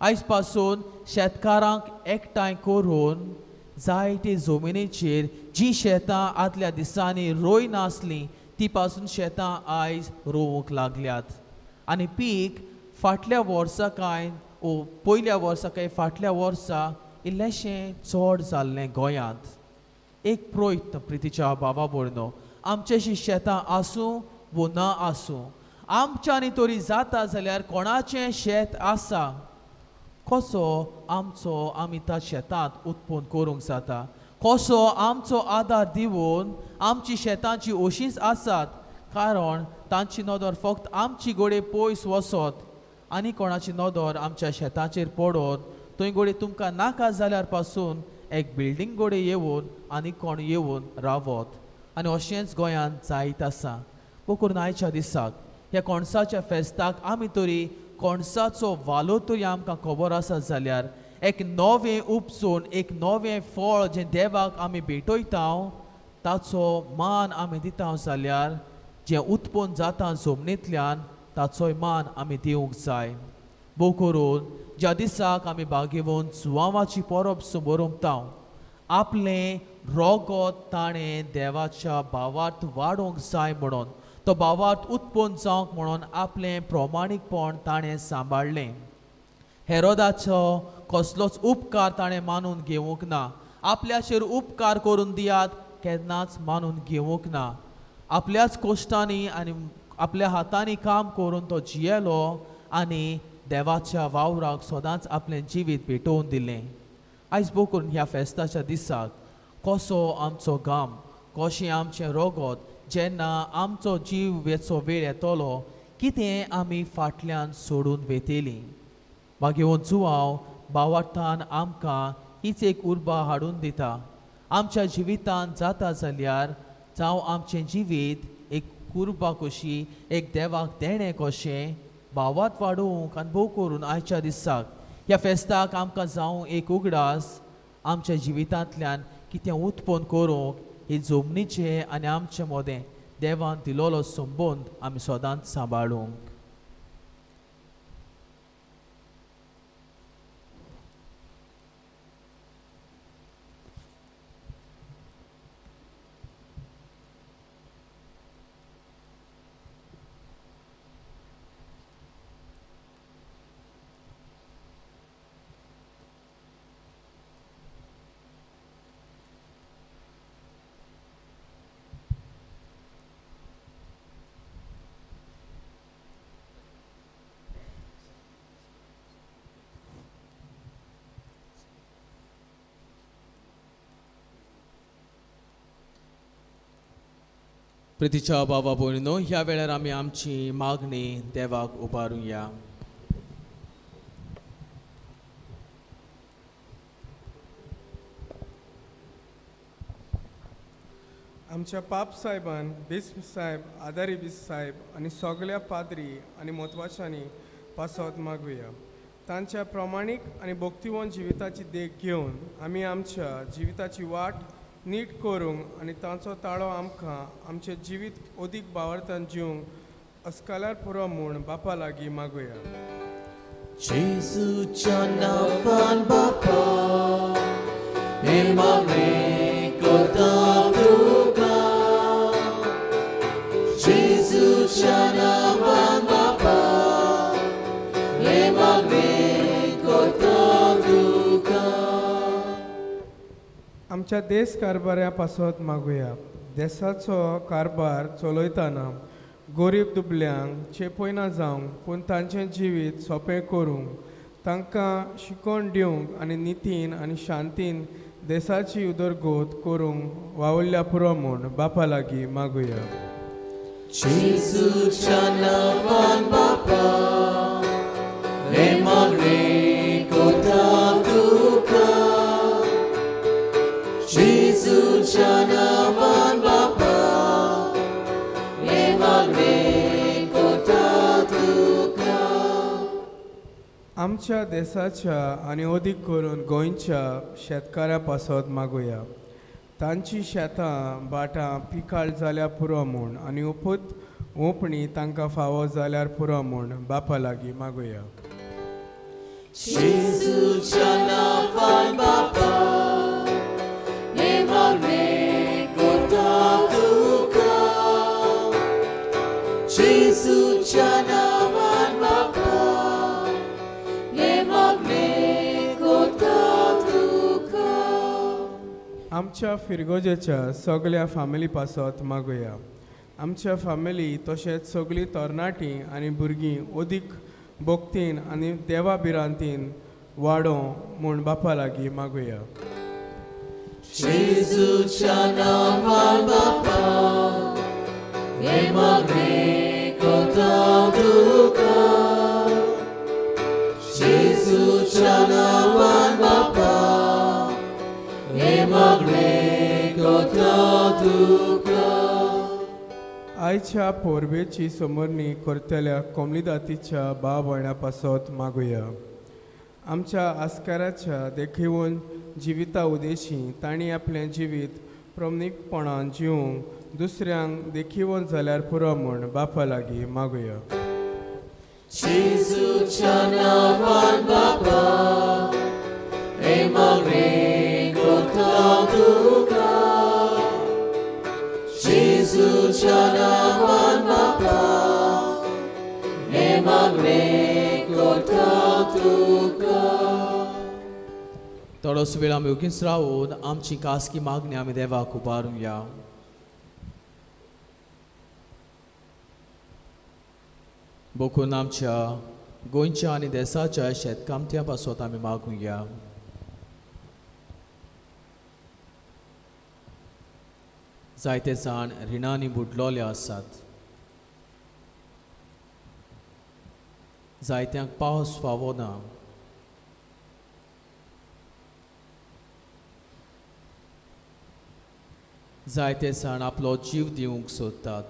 आयज पासून शेतकारांक एकठांय करून जायते जमिनीचेर जी शेतां आदल्या दिसांनी रोय नासलीं ती पासून शेतां आयज रोवंक लागल्यात आनी पीक फाटल्या वर्सा कांय ओ पयल्या वर्सा काय फाटल्या वर्सा इल्लेशें चड जाल्लें गोंयांत. एक प्रयत्न प्रितीच्या बाबा भयणो, आमचेशी शेतां आसूं वो ना आसूं आमच्यांनी तरी जाता जाल्यार कोणाचें शेत आसा कसो आमचो आमी त्या शेतांत उत्पन्न करूंक जाता, कसो आमचो आदार दिवन आमची शेतांची अशींच आसात, कारण तांची नदर फक्त आमची घडये पयस वचत आनी कोणाची नदर आमच्या शेताचेर पडत थंय घडये तुमकां नाका जाल्यार पासून एक बिल्डींग घडये येवन आनी कोण येवन रावत. आनी अशेंच गोंयांत जायत आसा. करून आयच्या दिसाक ह्या कोणसाच्या फेस्ताक आमी तरी कोणसाचो वालो तरी आमकां खबर आसा जाल्यार एक नवें उपसून एक नवें फळ जें देवाक आमी भेटयता ताचो मान आमी दिता जाल्यार जें उत्पन्न जाता जमनींतल्यान ताचोय मान आमी दिवंक जाय. भोव करून ज्या दिसाक आमी बागेवन जुवांवाची परब समोरमता आपलें रोगत ताणें देवाच्या भावार्थ वाडोवंक जाय म्हणून तो भावार्थ उत्पन्न जावंक म्हणून आपलें प्रमाणीकपण ताणें सांबाळ्ळें. हेरोदाचो कसलोच उपकार ताणें मानून घेवंक ना, आपल्याचेर उपकार करून दियात केन्नाच मानून घेवंक ना. आपल्याच कोश्टांनी आनी आपल्या हातांनी काम करून तो जियेलो आनी देवाच्या वावराक सदांच आपलें जिवीत भेटोवन दिलें. आयज भोव करून ह्या फेस्ताच्या दिसाक कसो आमचो गाम कशें आमचें रोगत जेन्ना आमचो जीव वेचो वेळ येतलो कितें आमी फाटल्यान सोडून वेतली. मागीर हो जुवांव भावार्थान आमकां हीच एक उर्बा हाडून दिता. आमच्या जिवितान जाता जाल्यार जावं आमचें जिवीत एक कुर्बा कशी एक देवाक देणें कशें भावात वाडोवंक आनी भोव करून आयच्या दिसाक ह्या फेस्ताक आमकां जावं एक उगडास आमच्या जिवितांतल्यान कितें उत्पन्न करूंक ही जमनीचें आनी आमचे मदें देवान दिलोलो संबंद आमी सदांच सांबाळूंक. प्रितीच्या बाबा भयणीनो, ह्या वेळार आमी आमची मागणी देवाक उबारुया. आमच्या पाप साहेबान बिस्प साहेब आदारी बिस्प साहेब आनी सगळ्या पाद्री आनी म्हत्वाच्यांनी पासत मागुया. तांच्या प्रमाणीक आनी भक्तिवंत जिविताची देख घेवन आमी आमच्या जिविताची वाट नीट करूंक आनी तांचो ताळो आमकां आमचें जिवीत अदीक भावार्थान जिवंक अस्कालार पुरो म्हूण बापा लागीं मागुया. जेजूच्या नांवान बापा हे मागणें करता तुका, जेजूच्या नांवान बापा हे मागणें करता तुका. आमच्या देश कारभारा पासत मागुया. देशाचो कारभार चलयतना गोरीब दुबल्यांक चेपयना जावंक पूण तांचें जिवीत सोंपें करूंक, तांकां शिकोवन दिवंक आनी नितीन आनी शांतीन देशाची उदरगत करूंक वावुरल्या पुरो म्हूण बापा लागीं मागुया. जेजूच्या नांवान बापा हे मागणें करता तुका, जेजूच्या नांवान बापा हे मागणें करता तुका. आमच्या देशाच्या आनी अदीक करून गोंयच्या शेतकाऱ्यां पासत मागुया. तांची शेतां भाटां पिकाळ जाल्यार पुरो म्हूण आनी उपत ओंपणी तांकां फावो जाल्यार पुरो म्हूण बापा लागीं मागुया. जेजूच्या नांवान बापा हे मागणें करता तुका, जेजूच्या नांवान बापा हे मागणें करता तुका. आमच्या फिरगोजेच्या सगळ्या फामिली पासत मागुया. आमच्या फामिली तशेंच सगळीं तरणाटीं आनी भुरगीं अदीक भक्तीन आनी देवा भिरांतीन वाडोवं म्हूण बापा लागीं मागुया. जेजूच्या नांवान बापा हे मागणें करता तुका, जेजूच्या नांवान बापा हे मागणें करता तुका. आयच्या पोरबेची समरणी करतल्या कोमलीदातीच्या भाव भयणा पासत मागुया. आमच्या आस्काराच्या देखीवन जिविता उदेशी तांणी आपलें जिवीत प्रमाणीकपणान जिवंक दुसऱ्यांक देखीवन जाल्यार पुरो म्हूण बापा लागीं मागुया. जेजूच्या नांवान बापा हे मागणें करता तुका, जेजूच्या नांवान बापा हे मागणें करता तुका. थोडोसो वेळ आमी ओगीच रावून आमची खासगी मागणी आमी देवाक उबारुया. बोकून आमच्या गोंयच्या आनी देसाच्या शेतकामत्यां पासत आमी मागुया. जायते जाण रिणांनी बुडलोले आसात, जायत्यांक पावस फावो ना, जायते जाण आपलो जीव दिवंक सोदतात.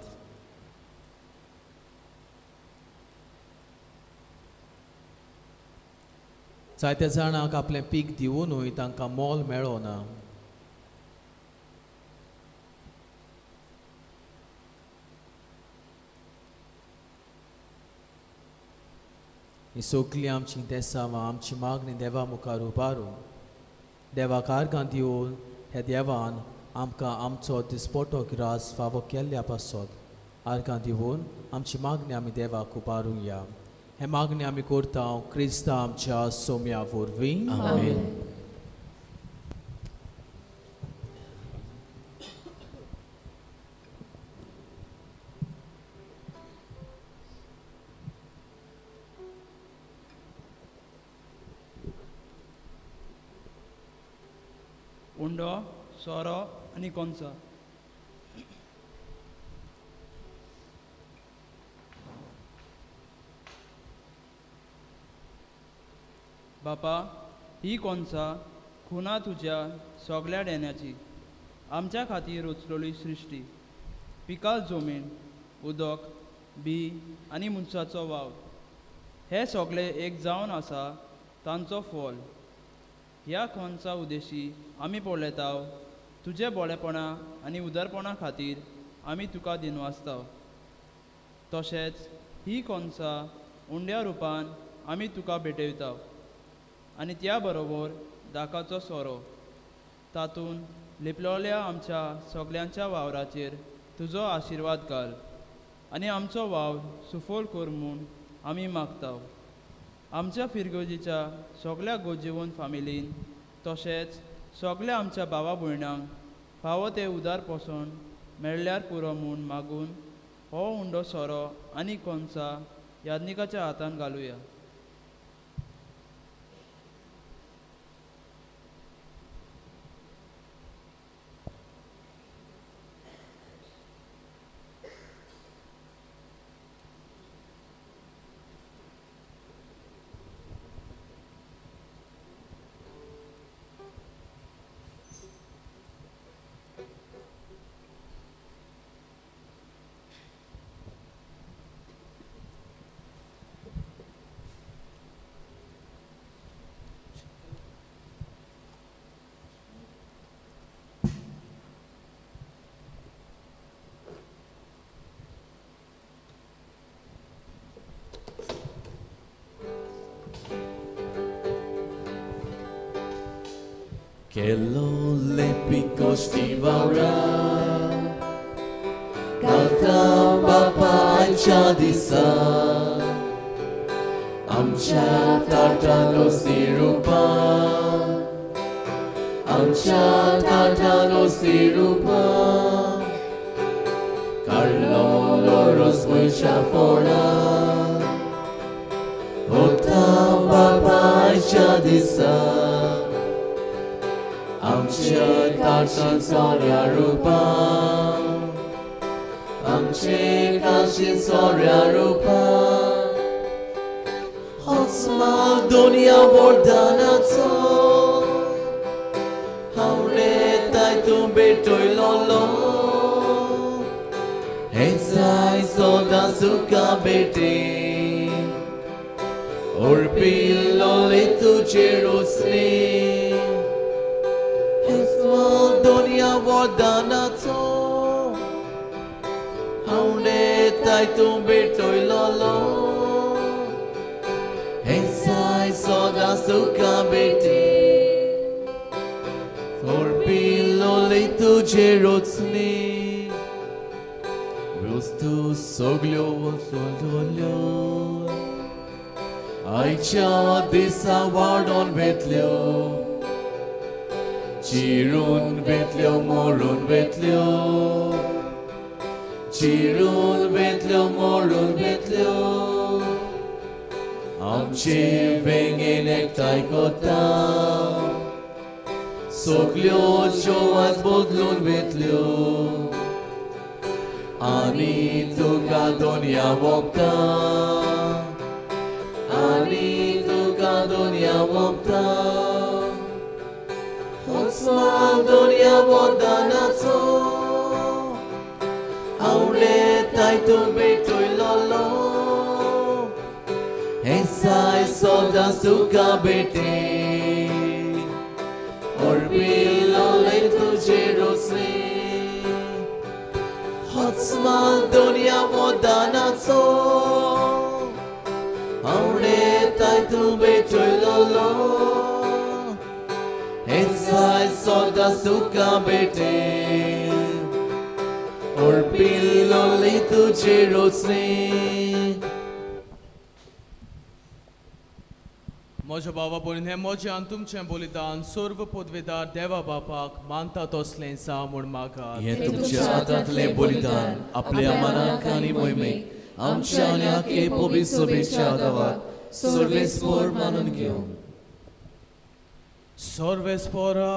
जायत्या जाणांक आपलें पीक दिवनूय तांकां मोल मेळना. ही सगळीं आमची देसावां आमची मागणी देवा मुखार उबारून देवाक आर्गां दिवन हे देवान आमकां आमचो दिसपटो ग्रास फावो केल्ल्या पासत आर्गां दिवन आमची मागणी आमी देवाक उबारुया. हे मागणी आमी करता क्रिस्ता आमच्या सोम्या वरवीं. आमेन. उंडो, सोरो आनी कोनसो. बापा, ही कोनसा खुना तुज्या सगल्या डेन्याची आमच्या खातीर रचलोली सृश्टी, पिकाल जमीन, उदक, बी आनी मनशाचो वावर हे सगळे एक जावन आसा तांचो फल. ह्या कोनसा उदेशी आमी पळयताव तुजे बोळेपणा आनी उदारपणा खातीर आमी तुका दिनवासताव. तशेंच ही कोनसा उंड्या रुपान आमी तुका भेटयता आनी त्या बरोबर दाकाचो सोरो तातूंत लिपलोल्या आमच्या सगल्यांच्या वावराचेर तुजो आशिर्वाद घाल आनी आमचो वावर सुफल कर म्हूण आमी मागता. आमच्या फिरगोजीच्या सगल्या गोजीवन फामिलीन तशेंच सगल्या आमच्या भावा भयणांक फावो ते उदार पोसण मेळ्ळ्यार पुरो म्हूण मागून हो उंडो सोरो आनी कोनसा याज्ञिकाच्या हातान घालुया. Che lo lepico stivara Kalta papa chadisa Amcha tartano sirupa Amcha tartano sirupa Carlo loros mucha fora Ota papa chadisa आमचे काशी सोऱ्या रुपा आमचे काशी सोऱ्या रुपा होच माल दुनिया वरदानाचो हांव रे ताय तूं भेटयलोलो हें जाय सदां तुका भेटी ओरपिलोले तुजे रोसनी दुनिया वरदानाचो हांव रे ताय तूं भेटयलोलो हें जाय सदां तुका भेटी ओरपिलोले तुजे रोसनी वस्तू सगल्यो वसोल्यो आयच्या दिसा वाडोन वेतल्यो चिरून वेतल्यो मोडून वेतल्यो चिरून वेतल्यो मोडून वेतल्यो आमचे वेंगेन एकठांय कोता सगल्यो ज्यो आज बदलून वेतल्यो आनी तुका दुनिया वोपता आनी तुका दुनिया वोपता होच माल दुनिया वरदानाचो हांव रे ताय तूं भेटयलोलो हें जाय सदां तुका भेटी ओरपिलोले तुजे रोसनी होच माल दुनिया वरदानाचो हांव रे ताय तूं भेटयलोलो हें जाय सदां तुका भेटी ओरपिलोले तुजे रोसनी. म्हज्या भावा भयणीन हें म्हजें आनी तुमचें बलिदान सर्व पदवेदार देवा बापाक मानता तसलें जावं म्हूण मागात. हें तुमच्या हातांतलें बलिदान आपल्या मनाक आनी मोहिमेक आमच्या आनी आखे पवित्र सभेच्या आदावाक सर्वेस्पोर मानून घेवं. सर्वेस्पोरा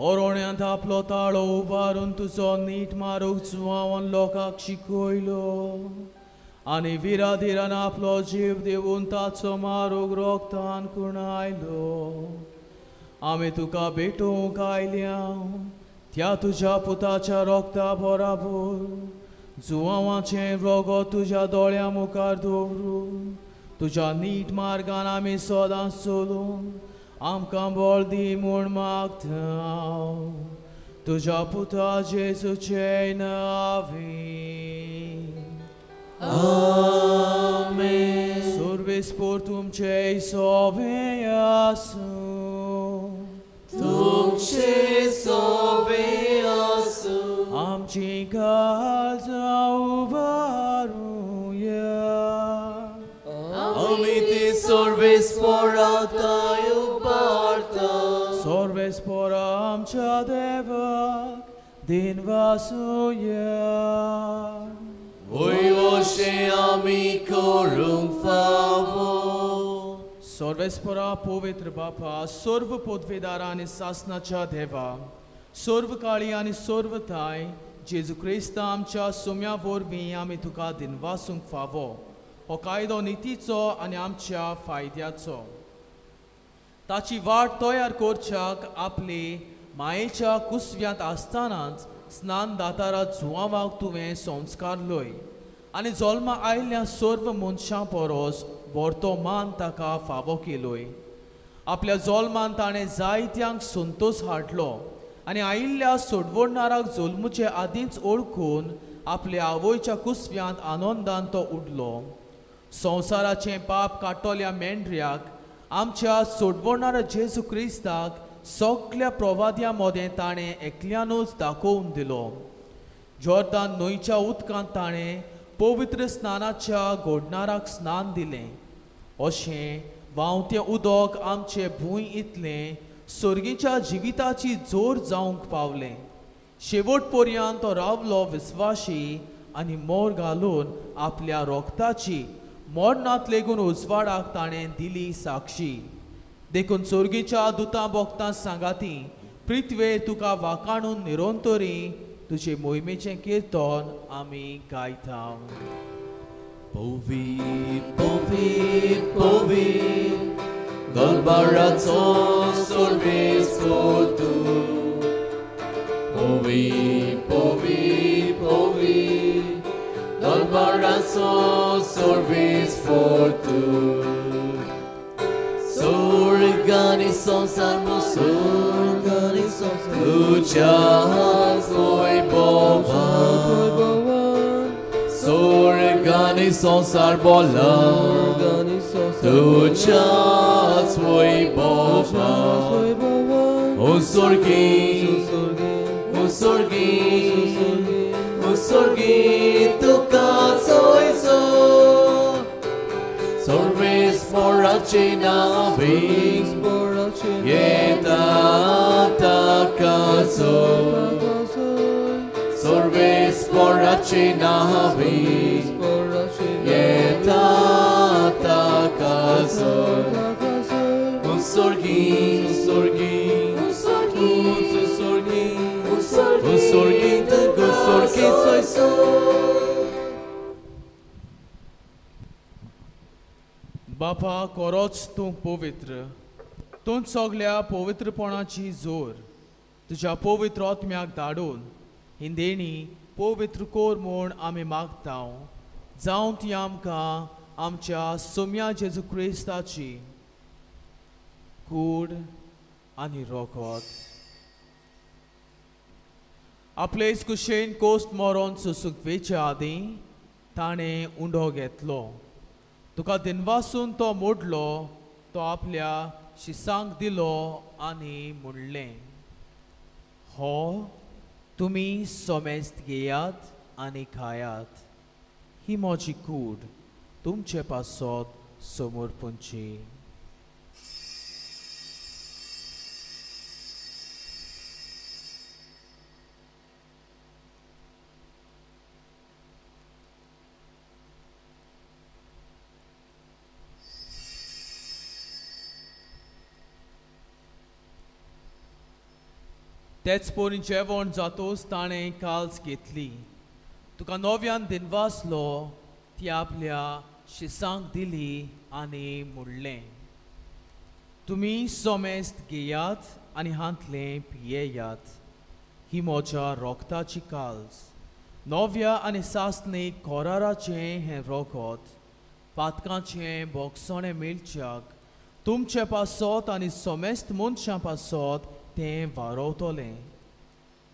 ओरोण्यांत आपलो ताळो उबारून तुजो नीट मारूंक जुवावन लोकांक शिकयलो आनी विराधिरान आपलो जीव दिवन ताचो मारूंक रोगतान कुणायलो. आमी तुका भेटूंक आयल्या त्या तुज्या पुताच्या रोगता बराबर जुवांचें रोगत तुज्या दोळ्या मुखार दवरून तुज्या नीट मार्गान आमी सदांच चलून आमकां बळ दी म्हूण मागता तुज्या पुता जेजूचे नांवान. आमेन. सर्वेस्पोर तुमचे सोवे आसूं. तुमचे सोवे आसूं. आमची काळजां उबारुया. आमी ती सर्वेस्पोरा थांय उबारता. सर्वेस्पोरा आमच्या देवाक दिनवासुया. वय अशें आमी करूंक फावो. सर्वेस्पोरा पवित्र बापा, सर्व पदवेदारा आनी सासनाच्या देवा, सर्व काळी आनी सर्व थांय जेजू क्रिस्ता आमच्या सुम्या वरवीं आमी तुका दिनवासूंक फावो. हो कायदो नितीचो आनी आमच्या फायद्याचो. ताची वाट तयार करच्याक आपली मायेच्या कुसव्यांत आसतनाच स्नान दातारा जुवांवाक तुवें संस्कार लय आनी जल्मा आयिल्ल्या सर्व मनशां परस व्हरतो मान ताका फावो केलोय. आपल्या जल्मान ताणें जायत्यांक संतोश हाडलो आनी आयिल्ल्या सोडवणाराक जल्मुचे आदींच ओळखून आपल्या आवयच्या कुसव्यांत आनंदान तो उडलो. संवसाराचें पाप काडटल्या मेंढऱ्याक आमच्या सोडवणारा जेजू क्रिस्ताक सगल्या प्रवाद्यां मदें ताणें एकल्यानूच दाखोवन दिलो. जॉर्दान न्हंयच्या उदकांत ताणें पवित्र स्नानाच्या घोडणाराक स्नान दिलें. अशें व्हांवतें उदक आमचे भूंय इतलें सर्गीच्या जिविताची जोर जावंक पावलें. शेवट पर्यंत तो रावलो विस्वाशी आनी मोर घालून आपल्या रोगताची मरणांत लेगून उजवाडाक ताणें दिली साक्षी. देखून सर्गीच्या दुतां भोगतां सांगाती पृथ्वेर तुका वाकाणून निरंतरी तुजे मोहिमेचें किर्तन आमी गायता. पवी पवी पवी दरबाराचो सर्वेस्पोर तूं. पवी पवी पवी दरबाराचो सर्वेस्पोर तूं. स्वर्ग आनी संवसार स्वर्ग आनी संवसार तुज्या वैभवान. स्वर्ग आनी संवसार बोला तुज्याच वैभवान. ओ स्वर्गी ओ स्वर्गी ओ स्वर्गी तुका सोयसो. सर्वेस्पोराचे नांवे येता ताकाचो. सर्वेस्पोराचे नांवे येता ताकाचो. ओ स्वर्गी स्वर्गी स्वर्गी स्वर्गी तुका स्वर्गी सोयसो. बापा कोरोच तूं पवित्र, तूं सगल्या पवित्रपणाची जोर तुज्या पवित्र आत्म्याक धाडून ही देणी पवित्र कोर म्हूण आमी मागता. जावं ती आमकां आमच्या सोम्या जेजू क्रिस्ताची कूड आनी रोगत. आपलेच कुशेन कोस्ट मरोन सोसूंक वेचे आदीं ताणें उंडो घेतलो. तुका दिनवासून तो मोडलो, तो आपल्या शिसांक दिलो आनी म्हणलें, हो तुमी सोमेस्त घेयात आनी खायात, ही म्हजी कूड तुमचे पासत समर्पणची. तेच परी जेवण जातोच ताणें काल्स घेतली, तुका नव्यान दिनवासलो, ती आपल्या शिसांक दिली आनी म्हणलें, तुमी सोमेस्त घेयात आनी हांतलें पियेयात, ही म्हज्या रोगताची काल्स, नव्या आनी सासणी कोराराचें हें रोगत, पातकांचें बोगसणें मेळच्याक तुमचे पासत आनी सोमेस्त मनशां पासत तें वारोवतलें.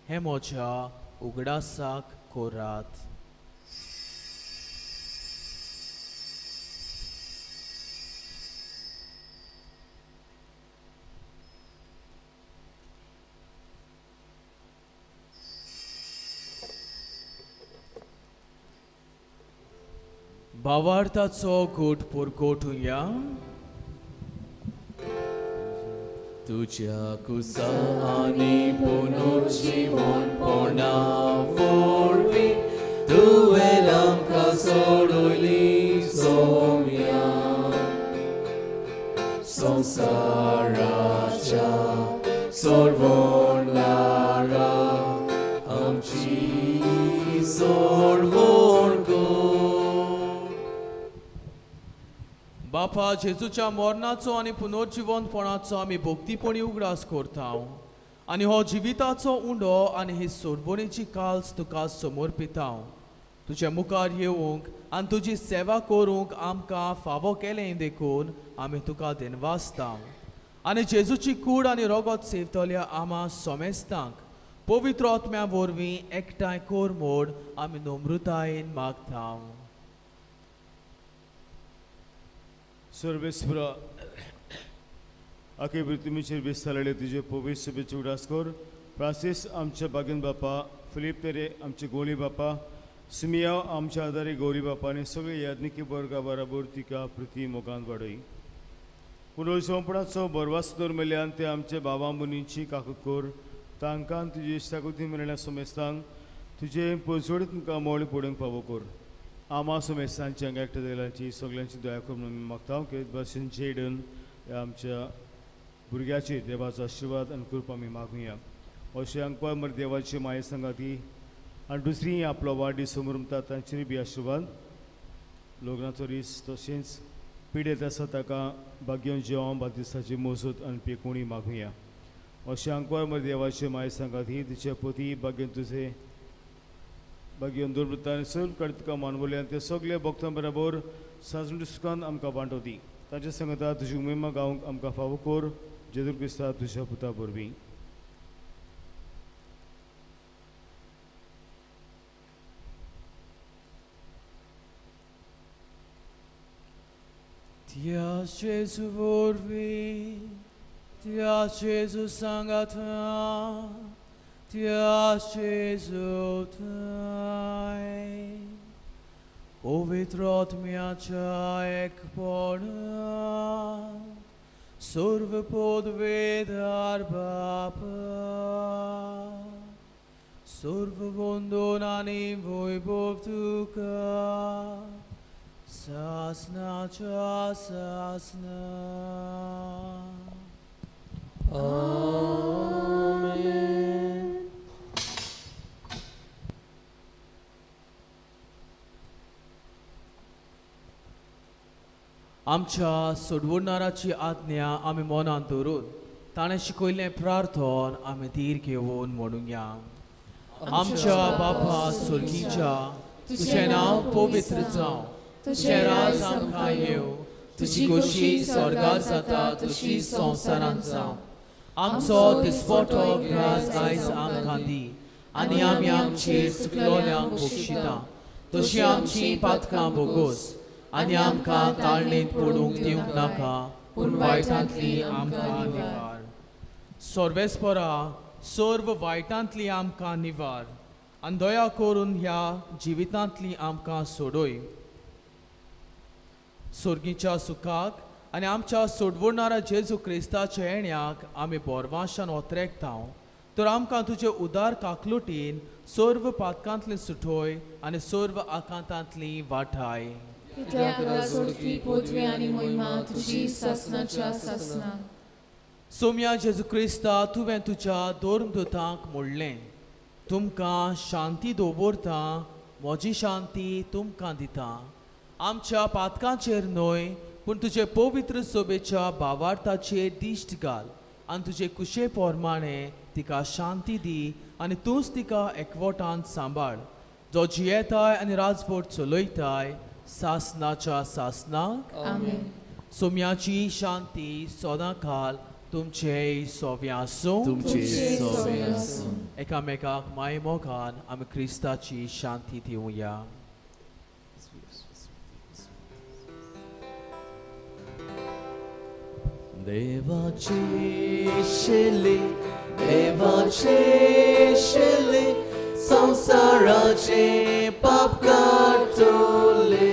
हें म्हज्या उगडासाक कोरात. भावार्थाचो घोट पुरगोटुया. तुज्या कुसा आनी पुनर्जिवणपणा वरवीं तुवें आमकां सोडयली सोम्या. संवसाराच्या सोडवणारा आमची सोडवण कर. बापा, जेजूच्या मरणाचो आनी पुनर्जिवनपणाचो आमी भक्तीपणी उगडास करता आनी हो जिविताचो उंडो आनी ही सोडवणेची काल्स तुका समर्पिता. तुज्या मुखार येवंक आनी तुजी सेवा करूंक आमकां फावो केलें देखून आमी तुका दिनवासता. आनी जेजूची कूड आनी रोगोत सेवतल्या आमा सोमेस्तांक पवित्र आत्म्या वरवीं एकठांय कर म्हूण आमी नम्रतायेन मागता. सर्वेस्परा, आखे पृथ्वीचेर विस्तारलेले तुजे पवित्र सभेचो उगडास कर. फ्रांसीस आमच्या बागेन बापा, फिलीप तेरे आमचे गोली बापा, सिमिया आमच्या आदारी गौरी बापा आनी सगळे याज्ञिकी वर्गा बराबर तिका पृथ्वी मोगान वाडय. पुनर्जवपणाचो बरवास दवर मेल्यान ते आमच्या बाबा मुनींची काकूत कर. तांकां तुजी इश्टागती मेळ्ळ्या सोमेस्तांक तुजे पोजोडीत तुमकां मोळ पडूंक फावो कर. आमा सोमेस्तांची हांगा एकठांय जाल्ल्यांची सगल्यांची दया कर म्हणून मागता. की भाशेन जेडन ह्या आमच्या भुरग्याचेर देवाचो आशिर्वाद आनी कृपा आमी मागुया. अशें आमकां मरे देवाची माये सांगाती आनी दुसरी आपलो वाडदीस समरमता तांचेर बी आशिर्वाद. लग्नाचो दीस तशेंच पिडेत आसा ताका भाग्यन जेवण बातिस्ताची मोजूत आनी पेकोणी मागुया. अशें आंकवार मरे देवाचे माये सांगाती तिचे पती भाग्यन तुजे भाग्यन दुर्वृत्तान आनी सर्व कडेन तुका मानवले आनी ते सगळे भक्तां बराबर साजून आमकां वांटोवती. तांचे सांगता तुजी उमेमा गावंक आमकां फावो कर. जेजू क्रिस्ता तुज्या पुता वरवीं. त्या जेजू वरवीं, त्या जेजू सांगाता, त्या जेजू थंय पवित्र आत्म्याच्या एकपणान सर्व पदवेदार बापा, सर्व वंदन आनी वैभव तुका सासनाच्या सासना. आमेन. आमच्या सोडवणाराची आज्ञा आमी मनांत धरून ताणें शिकयल्लें प्रार्थन आमी धीर घेवन म्हणुया. आमच्या बापा स्वर्गीच्या, तुजें नांव पवित्र जावं, तुजें राज आमकां येवं, तुजी खोशी स्वर्गार जाता तशी संवसारांत जावं. आमचो दिसपटो ग्रास आयज आमकां दी आनी आमी आमचेर चुकलोल्यांक बक्षिता तशी आमची पातकां भोगोस आनी आमकां ताळणेंत पडूंक दिवंक नाका पूण वायटांतली आमकां निवार. सर्वेस्परा, सर्व वायटांतली आमकां निवार आनी दया करून ह्या जिवितांतली आमकां सोडय. स्वर्गीच्या सुखाक आनी आमच्या सोडवणारा जेजू क्रिस्ताच्या येण्याक आमी बोरवाशान ओतरेकता. तर आमकां तुजे उदार काकलुटीन सर्व पातकांतली सुठोय आनी सर्व आकांतांतली वाठाय. सोम्या जेजू क्रिस्ता, तुवें तुज्या धर्मदूतांक म्हणलें, तुमकां शांती दवरता, म्हजी शांती तुमकां दिता. आमच्या पातकांचेर न्हय पूण तुजे पवित्र सोबेच्या भावार्थाचेर दिश्ट घाल आनी तुजे कुशे प्रमाणे तिका शांती दी आनी तूंच तिका एकवटान सांबाळ, जो जियेताय आनी राजवट चलयताय सासनाच्या सासनाक. आमेन. सोम्याची शांती सदां काल तुमचे सोव्या आसूं. तुमचे सोवे आसूं. एकामेकाक माय मोगान आमी क्रिस्ताची शांती दिवया. देवाची शेली, देवाची शेली, संवसाराचे पाप काडटले.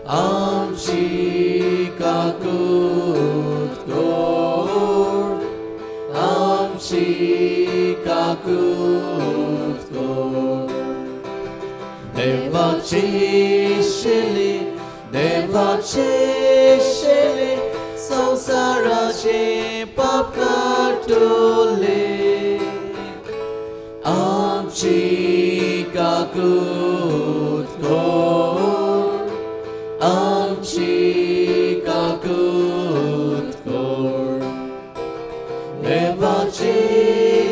आमची काकूत कर, आमची काकूत कर. देवाची शेली, देवाची शेली, संवसाराचे पाप काडटले. आमची काकूत कर, आमची काकूत कर. देवाची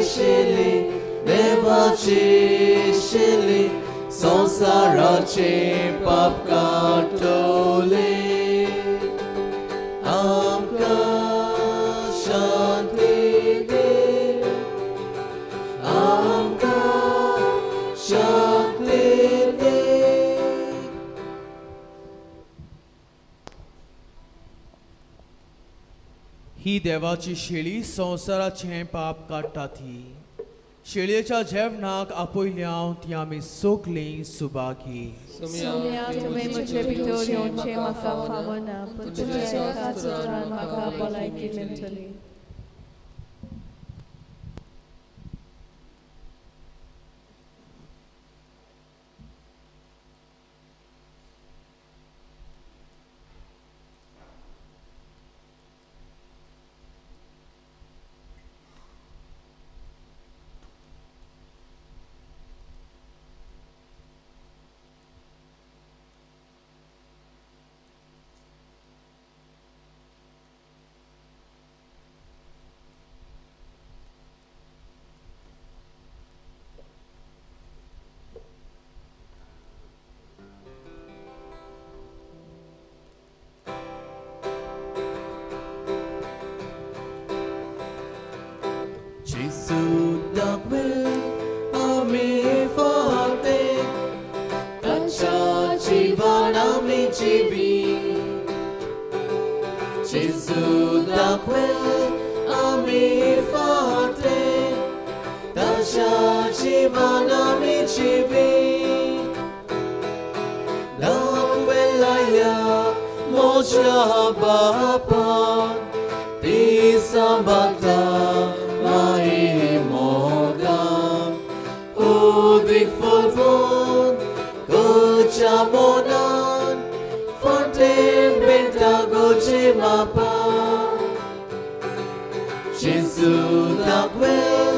शेली, देवाची शेली, संवसाराचे पाप काडटले. आमकां शांती दी, आमकां शांती दी. ही देवाची शेळी संवसाराचें पाप काडटा ती. शेळयेच्या जेवणाक आपयल्या ती आमी सगलीं सुभागी. सोम्या, तुवें म्हजे भितर येवचें म्हाका फावना, पूण तुज्या एकाच उतरान म्हाका भलायकी मेळटली. Gesù दाखवेल आमी फाटे, ताच्या जिवान आमी जिवी. जेजू दाखवेल आमी फाटे, ताच्या जिवान आमी जिवी. दाखवेल आयल्या म्हज्या बापान, ती सांबाळटा माई मोगान. उदीक फुलफून कोच्या मोनान, फांटेन बेटा गोचे मापान. जेजू दाखवेल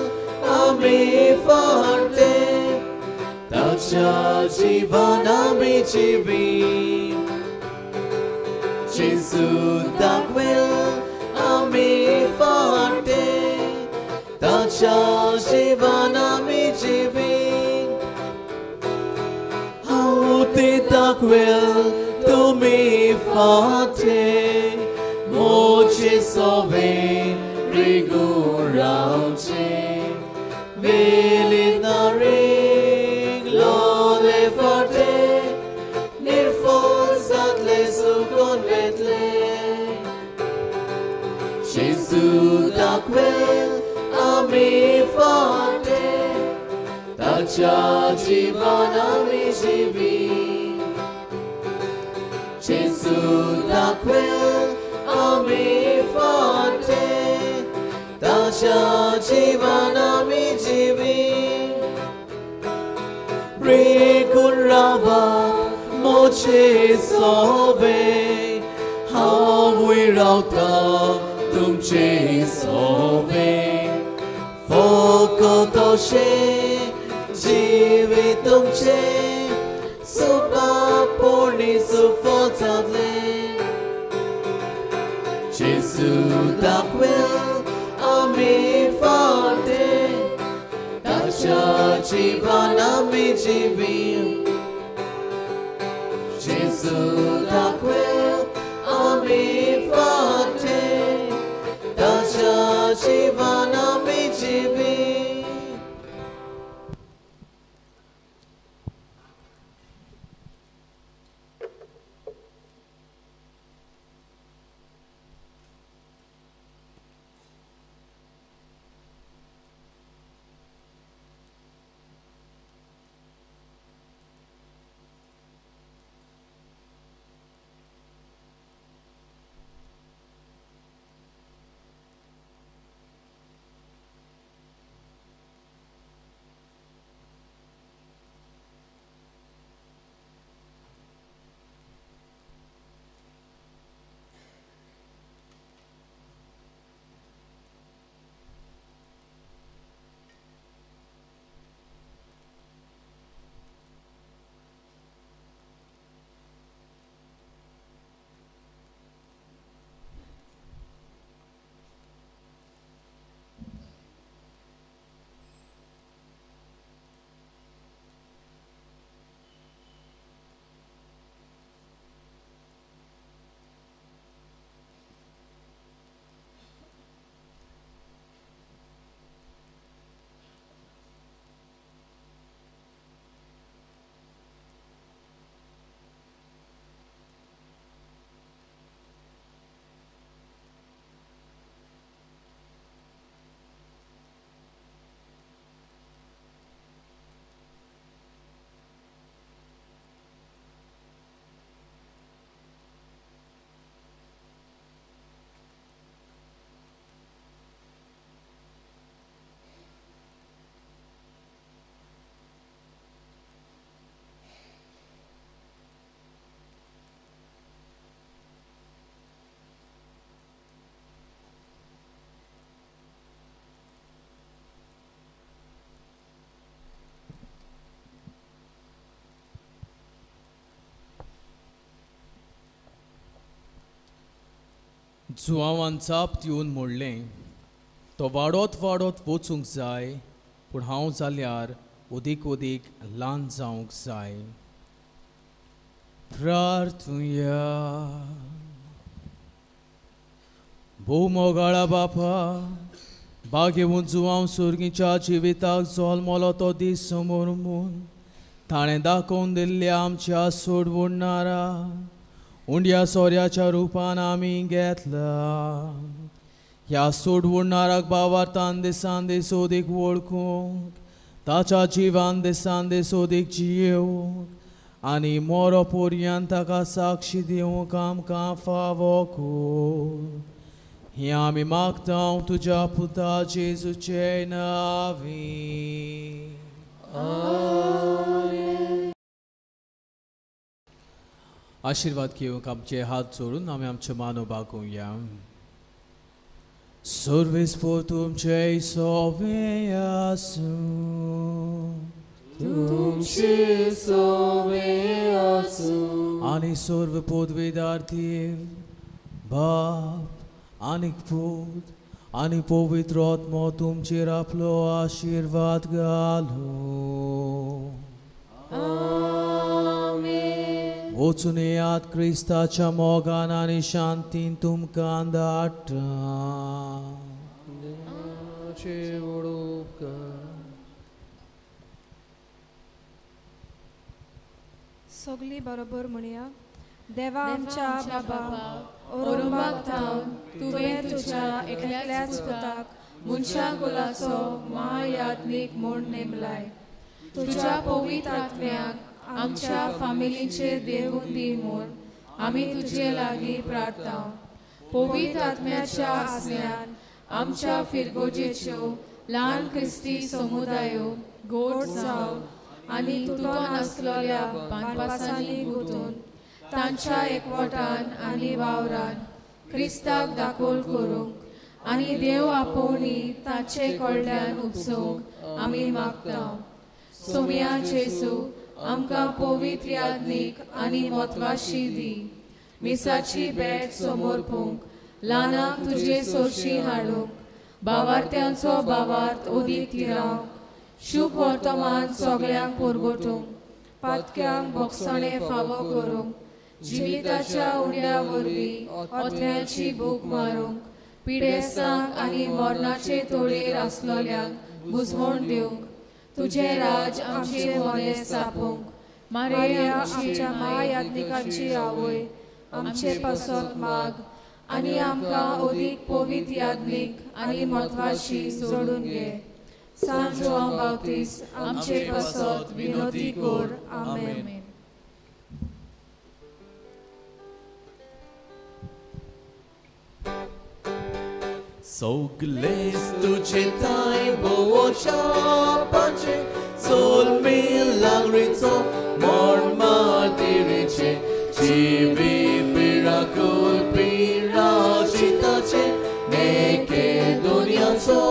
आमी फाटे, ताच्या जिवान आमी जिवी. जेजू दाखवेल आमी फाटे, ताच्या जिवान आमी जिवी. हांव ते दाखवेल तुमी फाटे, म्हजे सोवे रिगून रावचे. वेली नारींग लोले फाटे, निर्फोल जातले सुकून वेतले. जेजू दाखवेल आमी फाटे, ताच्या जिवान आमी जिवी. जेजू दाखवेल आमी फाटे, ताच्या जिवान आमी जिवी. रिगून रावा म्हजे सोवे, हांवूय रावता तुमचे सोवे. फकत अशें जिवीत तुमचें, सुपा पोरणी सुफल जातलें. जेजू दाखवेल आमी फाटे, ताच्या जिवान आमी जिवी. जेजू दाखवेल आमी फाटे, ताच्या जिवान आमी जिवी. जुवांवान जाप दिवन म्हणलें, तो वाडत वाडत वचूंक जाय, पूण हांव जाल्यार ओदीक ओदीक ल्हान जावंक जाय. प्रार्थुया. भोव मोगाळा बापा, बागेवन जुवांव सुर्गीच्या जिविताक जल्मलो तो दीस समोर म्हूण ताणें दाखोवन दिल्ल्या आमच्या सोडवणारा उंड्या सोऱ्याच्या रुपान आमी घेतला. ह्या सोडवणाराक बावार्थान दिसान दीस ओदीक वळखूंक, ताच्या जिवान दिसान दीस ओदीक जियेवंक आनी मोरो पोरयान ताका साक्षी दिवंक आमकां फावो कर. हें आमी मागता तुज्या पुता जेजूचे नांवी. आशिर्वाद घेवंक आमचे हात जोडून आमी आमच्यो मानो बागोवया. सर्वेस्पोर तुमचे सोवे आसूं, तुमचे सोवे आसूं. आनी सर्व पदवीदार देव बाप आनी पूत आनी पवित्र आत्मो तुमचेर आपलो आशिर्वाद घालूं. आमेन. वचून येयात क्रिस्ताच्या मोगान आनी शांतीन तुमकां धाडटा. सगळीं बरोबर म्हणया. देवा आमच्या बाबा, ओरोंबाक थावन तुवें तुज्या एकल्याच पुताक मनशा कुलाचो महायात्मीक म्हूण नेमलाय. तुज्या पवित्र आत्म्याक आमच्या फामिलीचेर देवून दी म्हूण आमी तुजे लागीं प्रार्थना. पवित्र आत्म्याच्या आसल्यान आमच्या फिरगोजेच्यो ल्हान क्रिस्ती समुदायो गोड जावन आनी तुटोन आसलेल्या बांदपासांनी गुंतून तांच्या एकवटान आनी वावरान क्रिस्ताक दाखोल करूंक आनी देव आपोवणी तांचे कडल्यान उपसूंक आमी मागता. सोमया जेजू, आमकां पवित्र याज्ञीक आनी म्हत्वाशी दी. मिसाची भेट समर्पूंक, ल्हानांक तुजे सोरशी हाडूंक, बावार्थ्यांचो बावार्थ ओदीक थिरावंक, शुभ वर्तमान सगळ्यांक परगटूंक, पातक्यांक भोगसणें फावो करूंक, जिविताच्या उंड्या वरवीं ओतम्याची भूक मारूंक, पिडेस्तांक आनी मरणाचे तोळयेर आसलोल्यांक बुजवण दिवंक, तुजें राज आमचे मोने स्थापूंक. मारिया आमच्या महायात्मिकांची आवय, आमचे पासत माग आनी आमकां ओदीक पवित्र याज्ञीक आनी म्हत्वाशी जोडून घे. सांत जुवांव बाप्तीस्त, आमचे पासत विनोती कर. आमेन. सगलेच तुजे थांय भोवोच्या सोल मिलाग्रीचो मोर मातिरीचे जिवी पिराकूल पिराजिताचे नेके दुनियाचो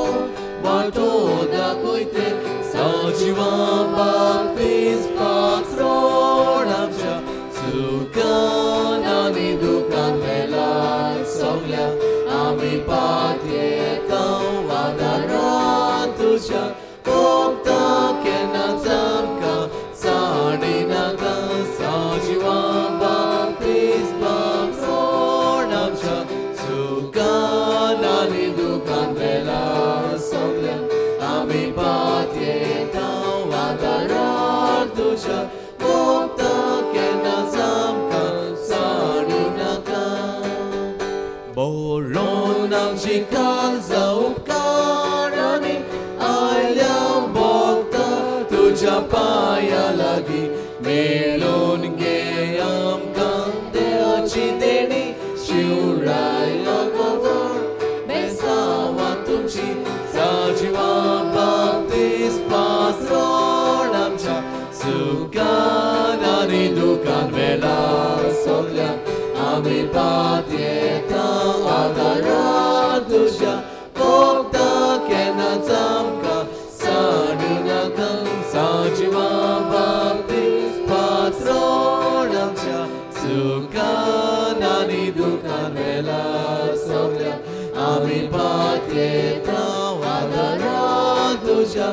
वाटो दाखयते सजीवा बाप्तीस पात्रोण आमच्या सुखान आनी दुखान वेळार सगल्या आमी पातयेता आदारान तुज्या कोपता केन्नाच आमकां साणिनाका. सजीवा बाप्तीस पात्रोण आमच्या सुखान आनी दुखान वेळार सगल्या आमी पातयेता आदारान तुज्या कोपता केन्नाच आमकां साणिनाका. बोरोन आमची काळजा उपकारांनी आयल्या भोगता तुज्या पांया लागीं मेळून घे आमकां देवाची देणी शिवराय बेसांवां तुमची सजीवा बाप्तीस पात्रोण आमच्या सुखान आनी दुखान वेळार सगल्या आमी पातयेता आदारान तुज्या कोपता केन्नाच आमकां साणिनाका. सजीवा बाप्तीस पात्रोण आमच्या सुखान आनी दुखान वेळार येता आदारा तुज्या